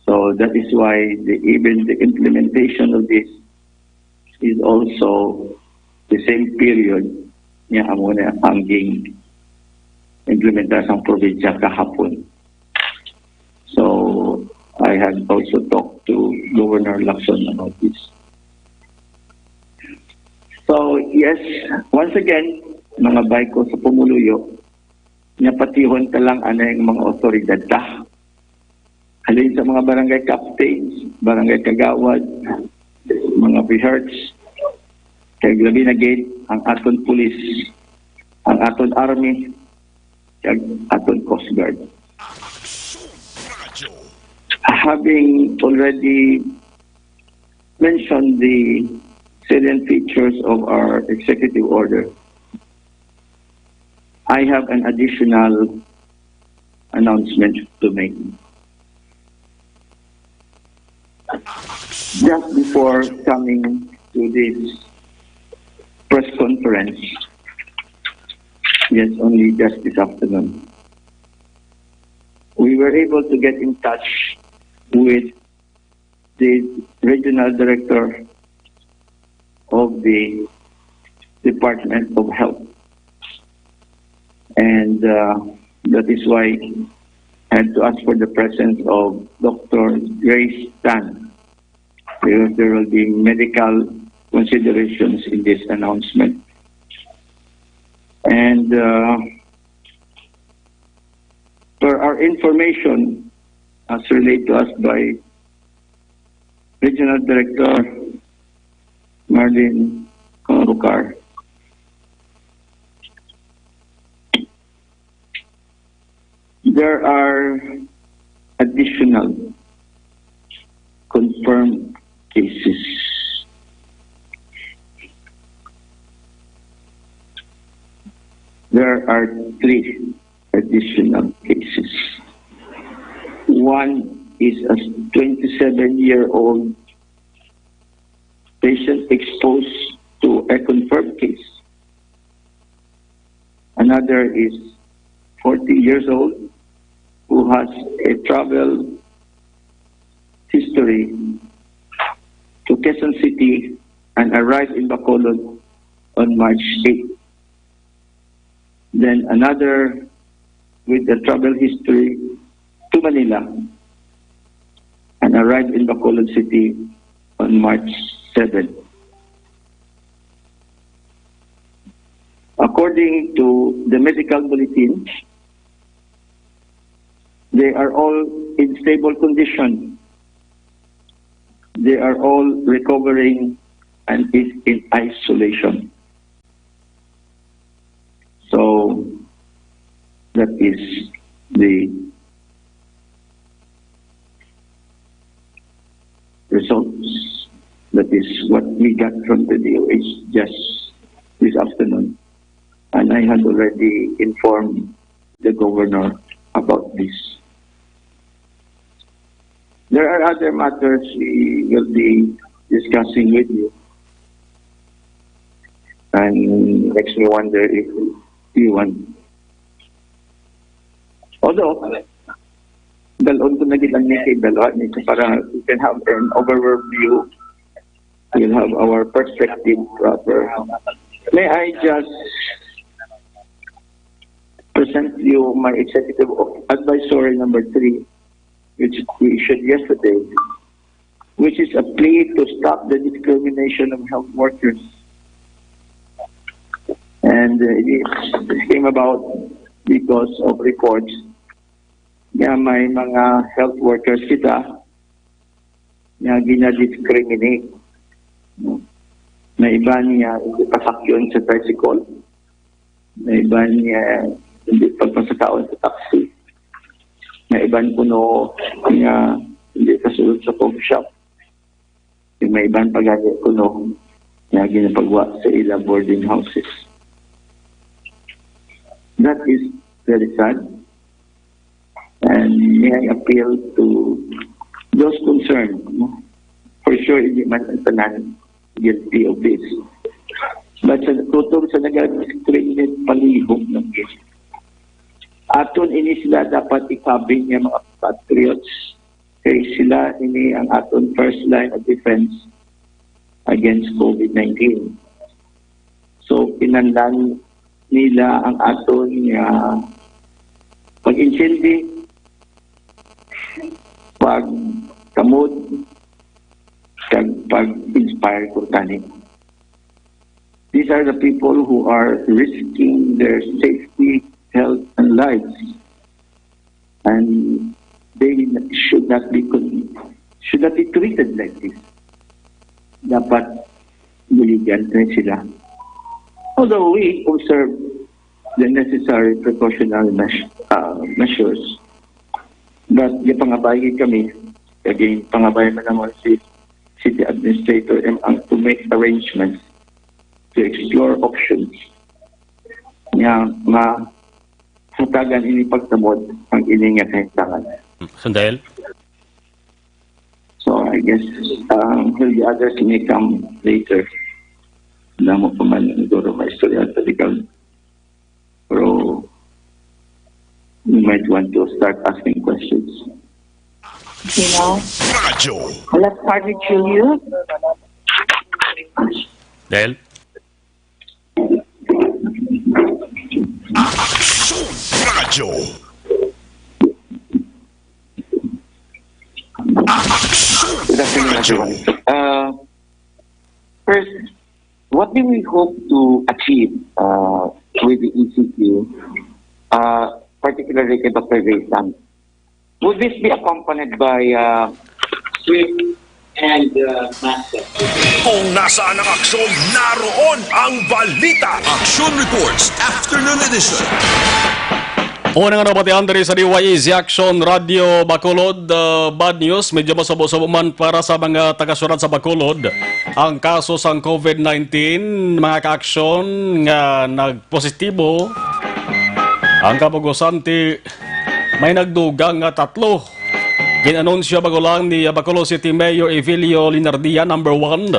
So that is why the, even the implementation of this is also the same period niya amo na ang ging implementar sang probinsya kahapon. So, I had also talked to Governor Lacson about this. So, yes, once again, mga baykos sa pumuluyo, nga patihon ta lang anay ang mga otoridad ta. Halin sa mga barangay captains, barangay kagawad, mga P H E R Ts, kay grabe na gid ang aton pulis, ang aton army, kag aton Coast Guard. Aksyon Radio. Having already mentioned the salient features of our executive order, I have an additional announcement to make. Just before coming to this press conference, yes, only just this afternoon, we were able to get in touch with the regional director of the Department of Health. And uh, that is why I had to ask for the presence of Doctor Grace Tan, because there will be medical considerations in this announcement. And uh, for our information, as relayed to us by Regional Director Marlene Conducar, there are additional confirmed cases. There are three additional cases. One is a twenty-seven-year-old patient exposed to a confirmed case. Another is forty years old who has a travel history to Quezon City and arrived in Bacolod on March eighth. Then another with a travel history to Manila and arrived in Bacolod City on March seventh. According to the medical bulletin, they are all in stable condition. They are all recovering and is in isolation. So that is the results. That is what we got from the D O H just this afternoon. And I had already informed the governor about this. There are other matters we will be discussing with you. And makes me wonder if you want. Although, dalon ko na gid ang ni kay dalon ni para we can have an overall view. We'll have our perspective proper. May I just present you my executive advisory number three, which we issued yesterday, which is a plea to stop the discrimination of health workers. And uh, it came about because of reports nga may mga health workers kita nga gina-discriminate. No? May iban nga hindi pasakyon sa tricycle. May iban nga hindi pagpasakaon sa taxi. May iban kuno nga hindi kasulod sa coffee shop. May iban pa gani kuno nga ginapagwa sa ila boarding houses. That is very sad. And may I appeal to those concerned, no? For sure, hindi man ang tanan guilty of this. But sa tutong sa nag-discriminate, palihog lang gid. Aton ini sila dapat ikabin nga mga patriots, kay sila ini ang aton first line of defense against COVID nineteen. So, kinahanglan nila ang aton nga Pag-insindi, pagtamod, kag pag-inspire ko tani. These are the people who are risking their safety, health, and lives. And they should not be con-, should not be treated like this. Dapat buligan na sila. Although we observe the necessary precautionary meas-, uh, measures, but gipangabay kami, again, pangabay man naman si city administrator M ang to make arrangements to explore options nga mahatagan ini pagtamod ang ini nga kahimtangan. Sandel? So, I guess, um, well, the others may come later. Damo pa man siguro may istorya sa legal. Pero you might want to start asking questions. You know? Radyo. Let's start with Julio. Del? Aksyon Radyo. Aksyon Good afternoon, Radyo. Everyone. Uh, first, what do we hope to achieve, uh, with the E C Q, uh, particularly kay Doctor Jason? Would this be accompanied by, uh, swift and, uh, massive? Kung nasaan ang aksyon, naroon ang balita. Action Reports, Afternoon Edition. Una nga nabatian diri sa D Y E Z Action Radio Bacolod, uh, bad news, medyo masabo-sabo man para sa mga taga-syudad sa Bacolod ang kaso sang COVID nineteen, mga ka-aksyon, nga nagpositibo ang kabug-osante. May nagdugang nga tatlo. Gin-anunsyo bago lang ni Bacolod City Mayor Evelio Linardia, number one,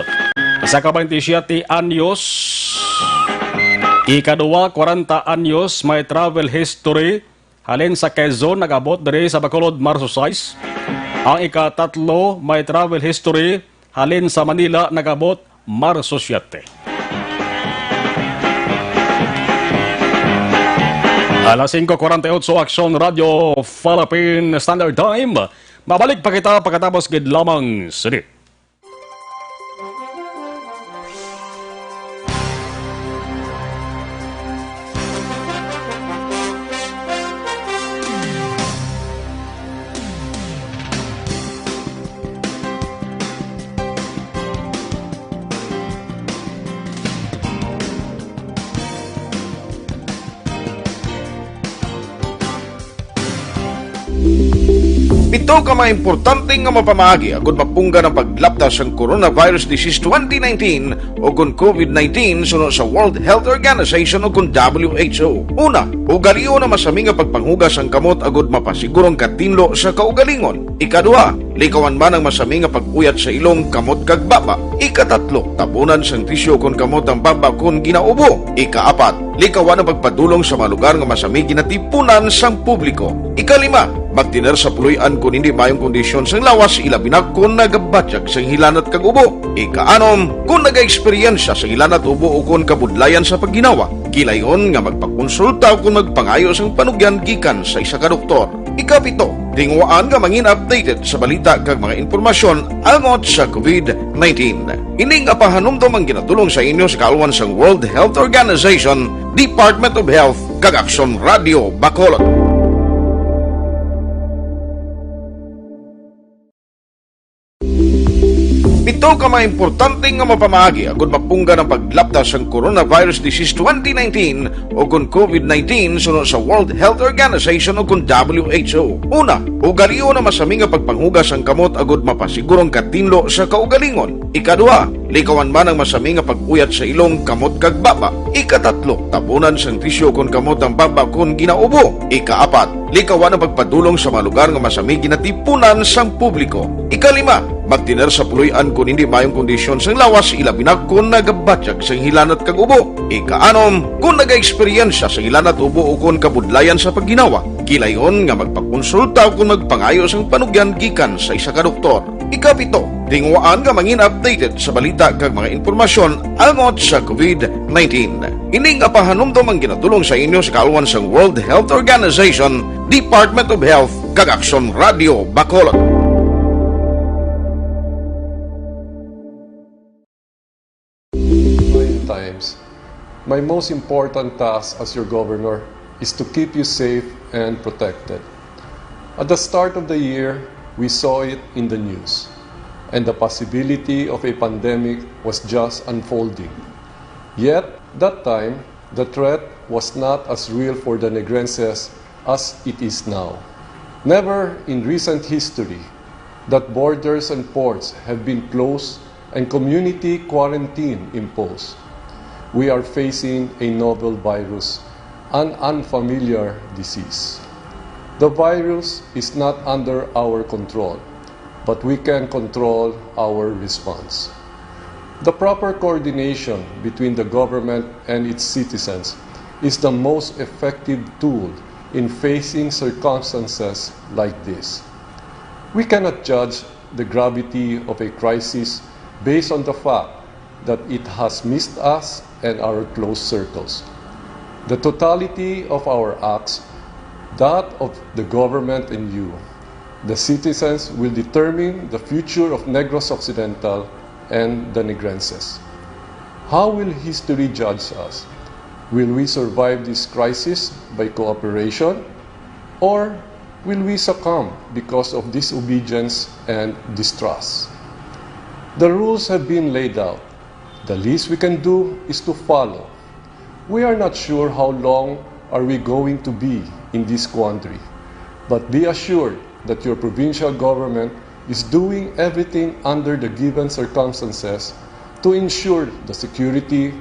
isa ka twenty-siete anyos. Ikaduha, kwarenta anyos, may travel history halin sa Quezon, nag-abot diri sa Bacolod Marso sais. Ang ikatatlo, may travel history halin sa Manila, nag-abot Marso siete. Alas singko kwarenta y ocho, Aksyon Radyo Philippine Standard Time. Mabalik pa kita pagkatapos gid lamang sini. Pito ka mga importante nga mapamaagi agud mapunggan ang paglapta sang coronavirus disease twenty nineteen o kon COVID nineteen suno sa World Health Organization o kon W H O. Una, ugalion ang masami nga pagpanghugas sang kamot agud mapasiguro ang katinlo sa kaugalingon. Ikaduha, likawan man ang masami nga pag-uyat sa ilong, kamot, kag baba. Ikatatlo, tabunan sang tisyu kon kamot ang baba kon ginaubo. Ikaapat, likawan ang pagpadulong sa mga lugar nga masami ginatipunan sang publiko. Ikalima, magtener sa puloy-an kon hindi maayong kondisyon sang lawas, ilabi na kon nagabatyag sang hilanat kag ubo. Ikaanom, kon nagaeksperyensya sang hilanat, ubo, o kon kabudlayan sa pagginawa, kilayon nga magpakonsulta o kon magpangayo sang panugyan gikan sa isa ka doktor. Ikapito, tinguhaan nga mangin updated sa balita kag mga impormasyon angot sa COVID nineteen. Ini nga pahanumdom ang ginatulong sa inyo sa kaalwan sang World Health Organization, Department of Health, kag Aksyon Radio Bacolod. Pito ka mga importante nga mapamaagi agud mapunggan ang paglapta sang coronavirus disease twenty nineteen o kon COVID nineteen suno sa World Health Organization o kon W H O. Una, ugalion ang masami nga pagpanghugas sang kamot agud mapasiguro ang katinlo sa kaugalingon. Ikaduha, likawan man ang masami nga pag-uyat sa ilong, kamot, kag baba. Ikatatlo, tabunan sang tisyu kon kamot ang baba kon ginaubo. Ikaapat, likawan ang pagpadulong sa mga lugar nga masami ginatipunan sang publiko. Ikalima, magtener sa puloy-an kon hindi maayong kondisyon sang lawas, ilabi na kon nagabatyag sang hilanat kag ubo. Ikaanom, kon nagaeksperyensya sang hilanat, ubo, o kon kabudlayan sa pagginawa, kilayon nga magpakonsulta o kon magpangayo sang panugyan gikan sa isa ka doktor. Ikapito, Tinguhaan nga mangin updated sa balita kag mga impormasyon about sa COVID nineteen. Ini nga pahanumdom ang ginatulong sa inyo sa kaalwan sang World Health Organization, Department of Health, kag Aksyon Radio Bacolod. Trying times, my most important task as your governor is to keep you safe and protected. At the start of the year, we saw it in the news, and the possibility of a pandemic was just unfolding. Yet, that time, the threat was not as real for the Negrenses as it is now. Never in recent history that borders and ports have been closed and community quarantine imposed. We are facing a novel virus, an unfamiliar disease. The virus is not under our control, but we can control our response. The proper coordination between the government and its citizens is the most effective tool in facing circumstances like this. We cannot judge the gravity of a crisis based on the fact that it has missed us and our close circles. The totality of our acts, that of the government and you, the citizens, will determine the future of Negros Occidental and the Negrenses. How will history judge us? Will we survive this crisis by cooperation, or will we succumb because of disobedience and distrust? The rules have been laid out. The least we can do is to follow. We are not sure how long are we going to be in this quandary, but be assured that your provincial government is doing everything under the given circumstances to ensure the security,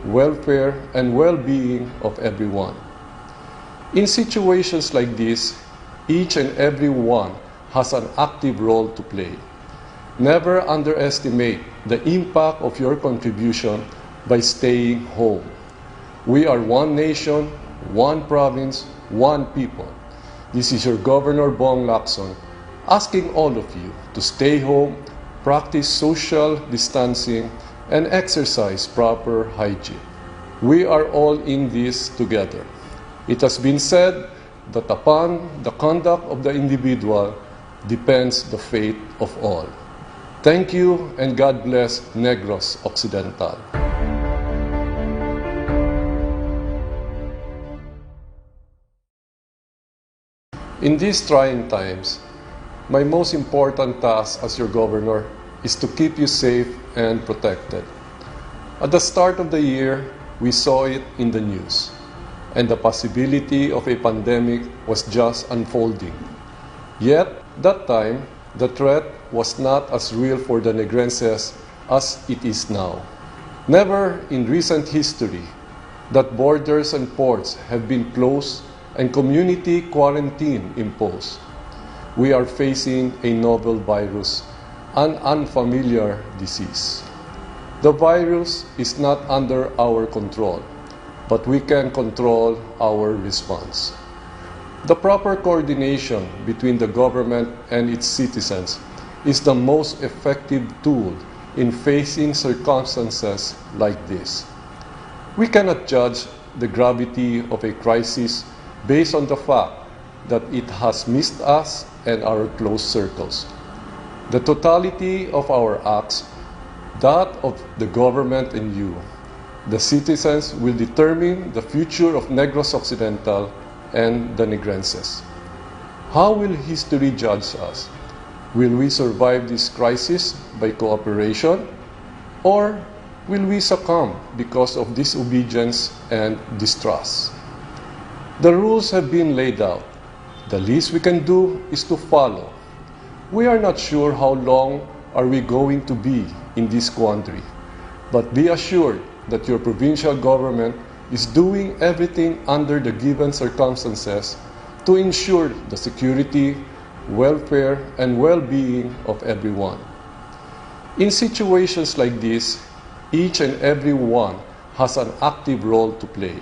welfare, and well-being of everyone. In situations like this, each and every one has an active role to play. Never underestimate the impact of your contribution by staying home. We are one nation, one province, one people. This is your Governor Bong Lacson asking all of you to stay home, practice social distancing, and exercise proper hygiene. We are all in this together. It has been said that upon the conduct of the individual depends the fate of all. Thank you and God bless Negros Occidental. In these trying times, my most important task as your governor is to keep you safe and protected. At the start of the year, we saw it in the news, and the possibility of a pandemic was just unfolding. Yet, that time, the threat was not as real for the Negrenses as it is now. Never in recent history that borders and ports have been closed and community quarantine imposed. We are facing a novel virus, an unfamiliar disease. The virus is not under our control, but we can control our response. The proper coordination between the government and its citizens is the most effective tool in facing circumstances like this. We cannot judge the gravity of a crisis based on the fact that it has missed us and our close circles. The totality of our acts, that of the government and you, the citizens, will determine the future of Negros Occidental and the Negrenses. How will history judge us? Will we survive this crisis by cooperation, or will we succumb because of disobedience and distrust? The rules have been laid out. The least we can do is to follow. We are not sure how long are we going to be in this quandary, but be assured that your provincial government is doing everything under the given circumstances to ensure the security, welfare, and well-being of everyone. In situations like this, each and every one has an active role to play.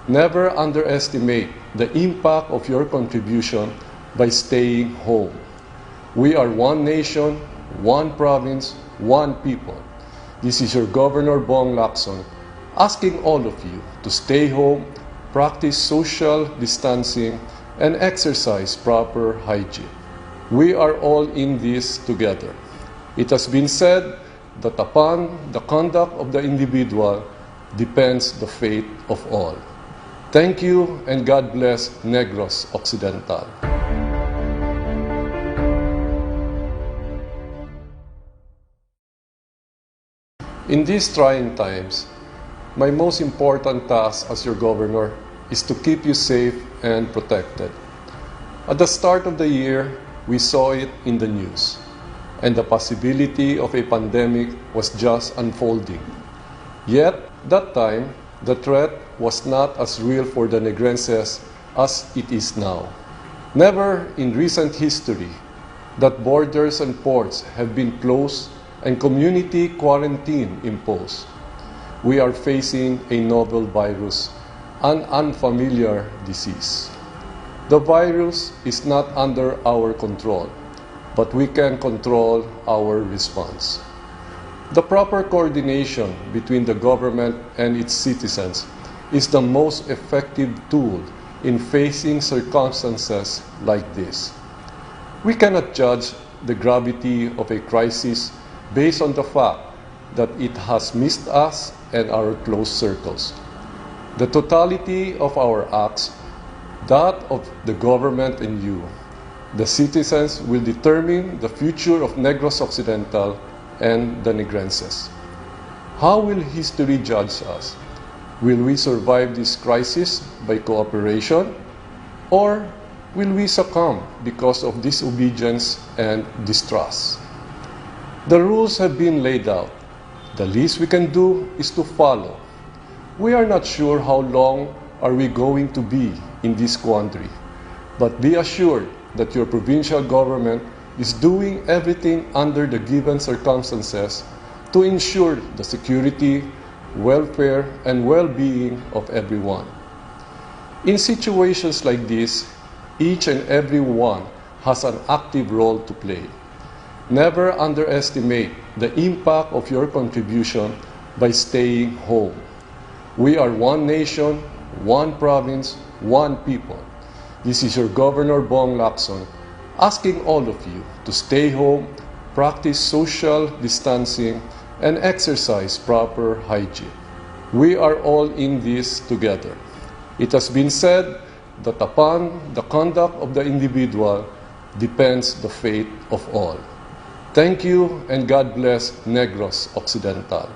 Never underestimate the impact of your contribution by staying home. We are one nation, one province, one people. This is your Governor Bong Lacson asking all of you to stay home, practice social distancing, and exercise proper hygiene. We are all in this together. It has been said that upon the conduct of the individual depends the fate of all. Thank you and God bless Negros Occidental. In these trying times, my most important task as your governor is to keep you safe and protected. At the start of the year, we saw it in the news, and the possibility of a pandemic was just unfolding. Yet, that time, the threat was not as real for the Negrenses as it is now. Never in recent history that borders and ports have been closed and community quarantine imposed. We are facing a novel virus, an unfamiliar disease. The virus is not under our control, but we can control our response. The proper coordination between the government and its citizens is the most effective tool in facing circumstances like this. We cannot judge the gravity of a crisis based on the fact that it has missed us and our close circles. The totality of our acts, that of the government and you, the citizens, will determine the future of Negros Occidental and the Negrenses. How will history judge us? Will we survive this crisis by cooperation, or will we succumb because of disobedience and distrust? The rules have been laid out. The least we can do is to follow. We are not sure how long are we going to be in this quandary, but be assured that your provincial government is doing everything under the given circumstances to ensure the security, welfare, and well-being of everyone. In situations like this, each and every one has an active role to play. Never underestimate the impact of your contribution by staying home. We are one nation, one province, one people. This is your Governor Bong Lacson asking all of you to stay home, practice social distancing, and exercise proper hygiene. We are all in this together. It has been said that upon the conduct of the individual depends the fate of all. Thank you and God bless Negros Occidental.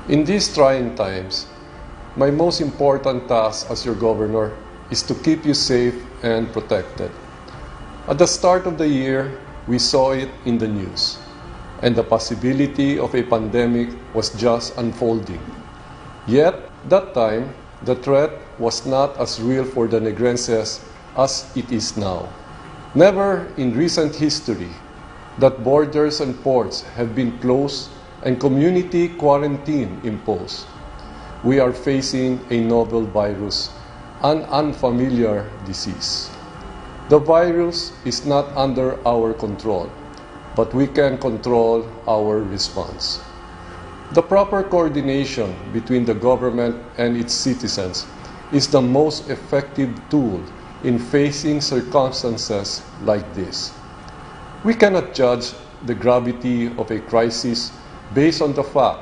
In these trying times, my most important task as your governor is to keep you safe and protected. At the start of the year, we saw it in the news, and the possibility of a pandemic was just unfolding. Yet, that time, the threat was not as real for the Negrenses as it is now. Never in recent history that borders and ports have been closed and community quarantine imposed. We are facing a novel virus, an unfamiliar disease. The virus is not under our control, but we can control our response. The proper coordination between the government and its citizens is the most effective tool in facing circumstances like this. We cannot judge the gravity of a crisis based on the fact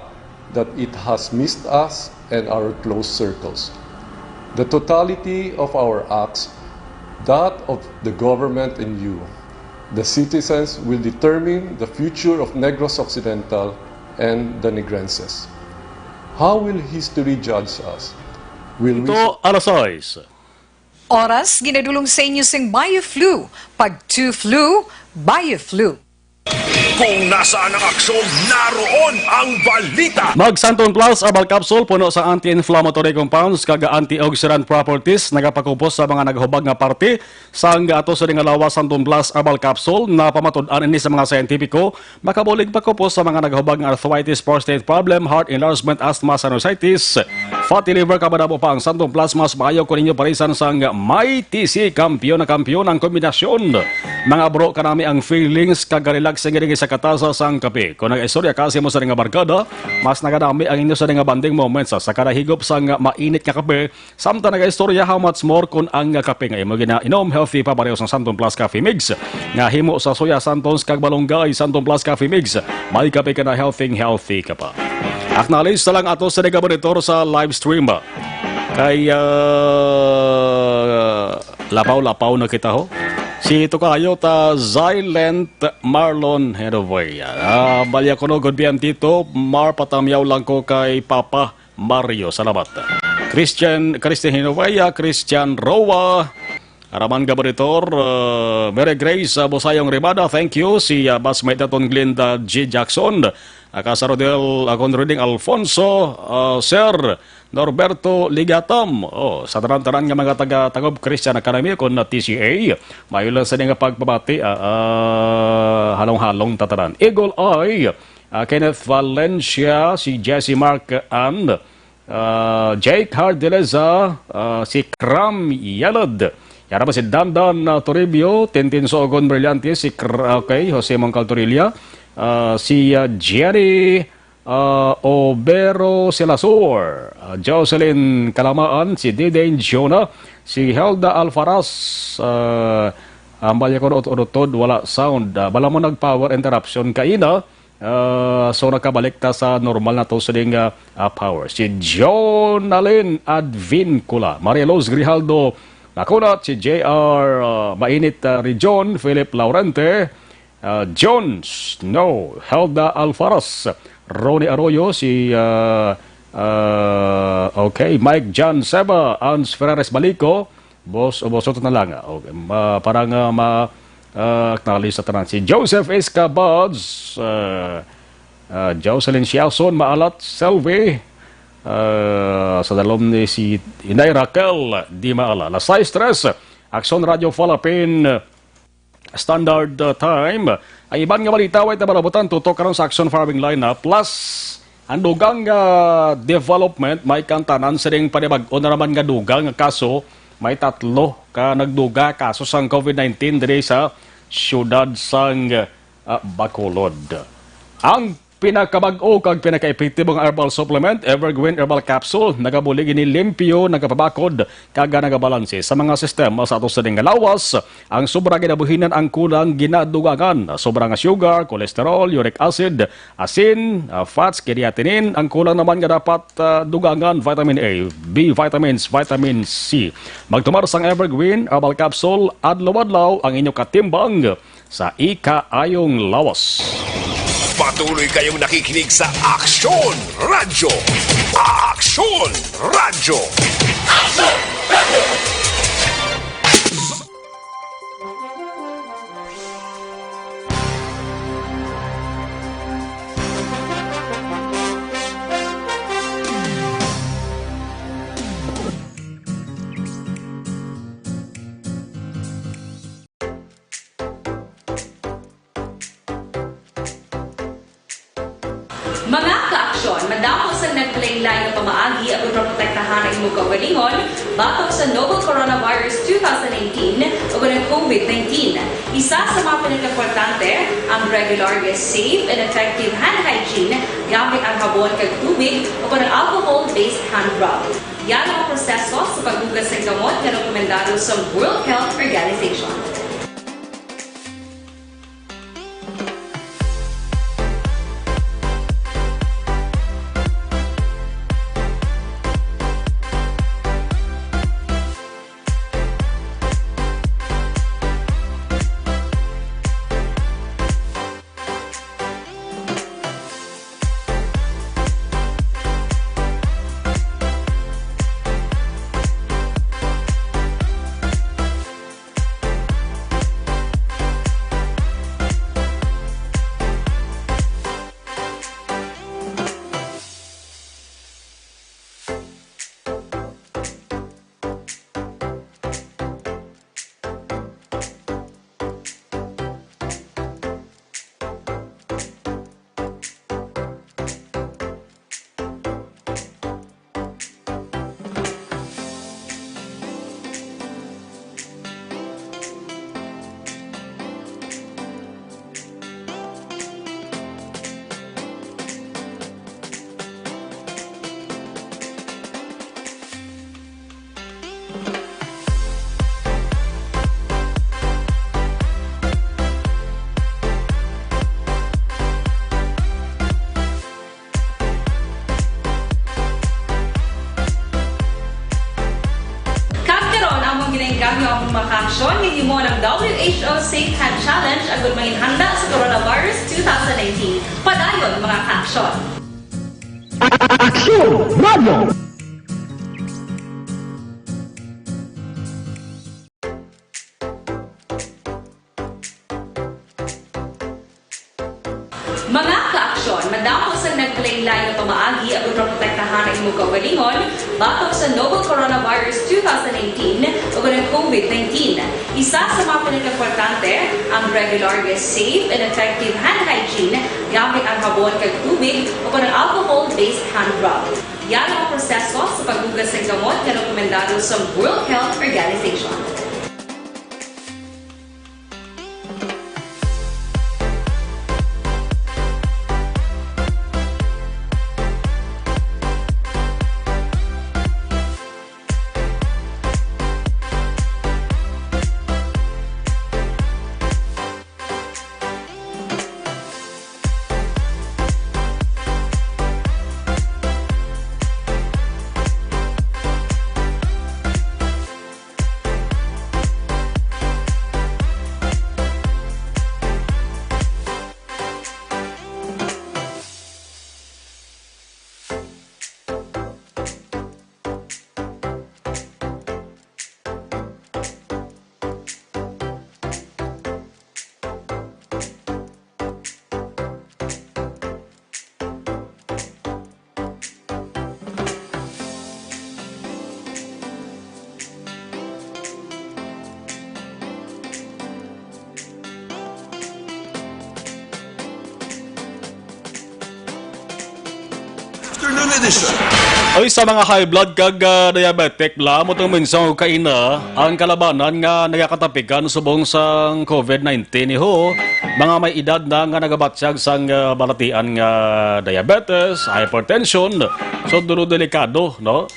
that it has missed us and our close circles. The totality of our acts, that of the government and you, the citizens, will determine the future of Negros Occidental and the Negrenses. How will history judge us? Will we Ito alas sais. Oras ginadulong sa inyo sing BioFlu. Pag two flu, BioFlu. Kung nasaan ang aksyon, naroon ang balita. Mag Santon Plus Herbal Capsule, puno sa anti-inflammatory compounds kag antioxidant properties, nagapakupos sa mga naghubag nga parte. Sang ato sa nga lawas, Santon Plus Herbal Capsule, napamatud-an ini sa mga siyentipiko, makabulig pakupos sa mga naghubag nga arthritis, prostate problem, heart enlargement, asthma, sinusitis. Fatty liver ka ba, damo pa ang Santon Plus, mas maayo ko ninyo parisan sang may T C. Kampiyon na kampiyon ang kombinasyon. Mga bro, kanami ang feelings kag relaxing gid sa katasa sang kape. Kung nag-istorya kasi mo sa nga barkada, mas nagadami ang inyo sa nga bonding moments sa, sa kada higop sang mainit nga kape. Samtang nag-istorya, how much more kung ang kape nga imo ginainom healthy pa, pareho sang Santon Plus Coffee Mix nga himo sa soya, Santons kag malunggay. Santon Plus Coffee Mix, may kape ka na, healthy, healthy ka pa. Acknowledge na lang ato sa nagabonitor sa live stream. Kay, ah, lapaw-lapaw na kita, ho. Si Tokayo ta Silent Marlon Henovea. Ah, Balyakono, good P M, Tito. Mar, patamyaw lang ko kay Papa Mario. Salamat. Christian, Christian Henovea, Christian Roa, Raman Gabaritor, uh, Mary Grace, uh, Bosayong Rimada, thank you. Si, uh, Basmate naton Glinda G. Jackson, uh, Casa Rodel, uh, Conroding Alfonso, uh, Sir Norberto Ligatam. Oh, sa tanan-tanan nga mga taga Tagob Christian Academy, kon na T C A, maayo lang sa nga pagpabati, ah, ah, halong-halong tatanan. Eagle Eye, ah, Kenneth Valencia, si Jesse Mark and, ah, Jake Hardeleza, ah, si Cram Yelad. Yara pa si Dandan, ah, Toribio, Tintin Sogon Brillante, si Cr-, okay, Jose Mongcal Torilla, ah, si, ah, Jerry, ah, Obero Silasor, ah, Jocelyn Kalamaan, si Didane Jonah, si Helda Alfaras, ah, ang balya ko, ut-, utod, wala sound. Ah, bala mo nag-power interruption kaina. Ah, so nakabalik ta sa normal na to sining, ah, ah, power. Si Jonalyn Advincula, Maria Luz Grijaldo Makunat, si J R, ah, Mainit, ah, Region, Philip Laurente, ah, John Snow, Helda Alfaras, Ronnie Arroyo, si, ah, ah, okay, Mike John Seba, Ans Ferreres Balico, Boss, o boss, ito na lang. Okay, ma-, para nga ma-, ah, acknowledge sa tanan. Si Joseph Escabads, ah, ah, Jocelyn Siason, Maalat, Selvi, ah, sa dalom ni si Inday Raquel Di Maala. Alas sais tres, Aksyon Radio Philippine Standard, uh, Time. Ang iban nga balita way tabalabutan tutok karon sa Action Farming Lineup. Plus, ang dugang nga development, may kantanan sining panibag-o na naman nga dugang nga kaso. May tatlo ka nagduga kaso sang covid nineteen diri sa siyudad sang, uh, Bacolod. Ang pinakabag-o kag pinakaepektibo nga herbal supplement, Evergreen Herbal Capsule, nagabulig ini limpyo, nagapabakod, kag nagabalanse sa mga sistema sa ato sining nga lawas. Ang sobra ginabuhinan ang kulang ginadugangan, sobra nga sugar, cholesterol, uric acid, asin, ah, fats, creatinine, ang kulang naman nga dapat, ah, dugangan, vitamin A, B vitamins, vitamin C. Magtumar sang Evergreen Herbal Capsule adlaw-adlaw, ang inyo katimbang sa ikaayong lawas. Patuloy kayong nakikinig sa Aksyon Radyo. Aksyon Radyo. Mga ka-aksyon, madamo sang nagkalainlain nga pamaagi aron maprotektahan ang imong kaugalingon batok sa novel coronavirus two thousand nineteen ug ang covid nineteen. Isa sa mga pinakaimportante ang regular nga safe and effective hand hygiene gamit ang habon kag tubig o ang alcohol-based hand rub. Yara ang proseso sa paghugas sang kamot nga rekomendado sa World Health Organization. Aksyon, gihimo ang W H O Safe Hand Challenge agud manginhanda sa coronavirus two thousand nineteen. Padayon, mga kaaksyon. Aksyon Radio! Mga kaaksyon, madamo sang nagkalain-lain nga pamaagi agud maprotektahan ang imo kaugalingon batok sa novel coronavirus two thousand nineteen o ang COVID nineteen. Isa sa mga pinakaimportante ang regular nga safe and effective hand hygiene gamit ang habon kag tubig o ang alcohol-based hand rub. Yara ang proseso sa paghugas sang kamot nga rekomendado sa World Health Organization. Afternoon edition. Oy, sa mga high blood kag, ah, diabetic, bala, amo tong mensahe ko kaina, ang kalabanan nga nagakatapikan subong sang COVID nineteen, iho, mga may edad na nga nagabatyag sang, ah, balatian nga diabetes, hypertension, so dulo delikado, no?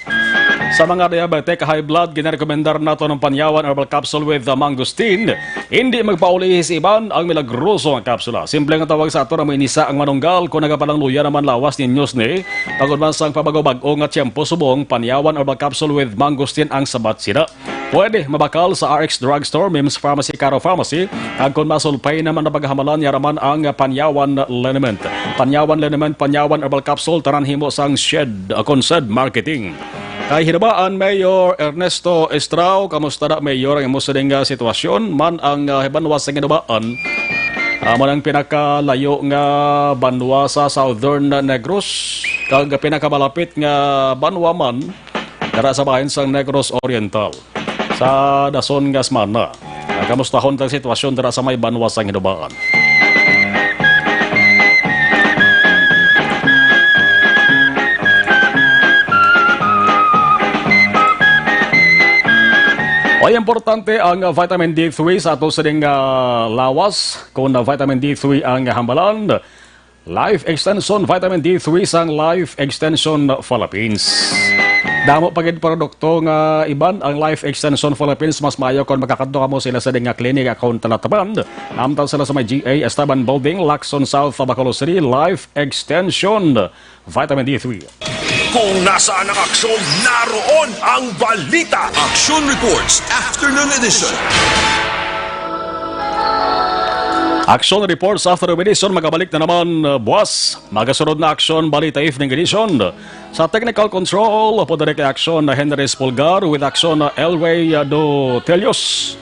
Sa mga diabetic, high blood, ginarekomendar nato ang Panyawan Herbal Capsule with the Mangosteen. Hindi magpauli sa iban ang milagroso nga kapsula. Simple nga tawag sa ato na mainisa ang manunggal kung nagapalangluya naman lawas ninyo sini. Tagod man sang pabag-o-bag-o nga tiyempo subong, Panyawan Herbal Capsule with Mangosteen ang sabat sina. Pwede mabakal sa R X Drugstore, Mims Pharmacy, Caro Pharmacy, kag kon masulpay naman na paghamalan, yara man ang Panyawan Liniment. Panyawan Liniment, Panyawan Herbal Capsule, tanan himo sang Shed, uh, kon Shed Marketing. Kay Hinabaan, Mayor Ernesto Estrao, kamusta na, Mayor, ang imo sining, uh, sitwasyon? Man ang, uh, banwa sa Hinabaan, amo nang pinakalayo nga banwa sa Southern Negros, kag pinakamalapit nga banwa man dira sa bahin sang Negros Oriental sa dason nga semana. Kamustahon tang sitwasyon dira sa may banwa sang Hinabaan. Oy, importante ang vitamin D three sa ato sining, ah, lawas. Kung na vitamin D three ang hambalan, Life Extension Vitamin D three sang Life Extension Philippines. Damo pa gid produkto nga iban ang Life Extension Philippines. Mas maayo kon makakadto kamo sila sa di nga klinik akon talatapan. Namtan sila sa may G A Esteban Building, Lacson South, Bacolod City. Life Extension Vitamin D three. Kung nasaan ang aksyon, naroon ang balita. Action Reports, Afternoon Edition. Action Reports After Edition, magabalik na naman, uh, buwas. Magasunod na Action Balita Evening Edition. Sa technical control, po direct action na Henry Espulgar with action na Elway, uh, Dotelios.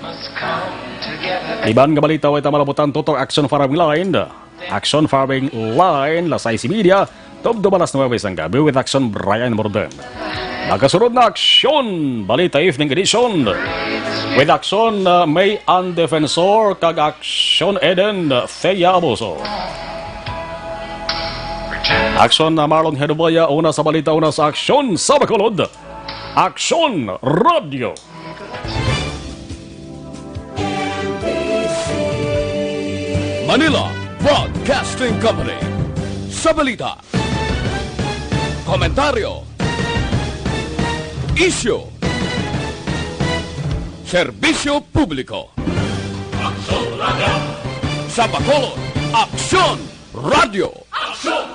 Iban nga balita, way ta malabutan, tutok Action Firing Line. Action Firing Line, las sais y media, tubtob alas nuwebe sang gabi with action Brian Morden. Nagasunod na Action Balita Evening Edition with action, uh, May Ann Defensor kag action Eden Thea Abuso. Action na Marlon Hedoboya, una sa balita, una sa aksyon sa Bacolod. Aksyon Radyo. Manila Broadcasting Company. Sa balita, komentaryo, isyu, serbisyo publiko. Aksyon Radyo. Sa Bacolod, Aksyon Radyo. Aksyon!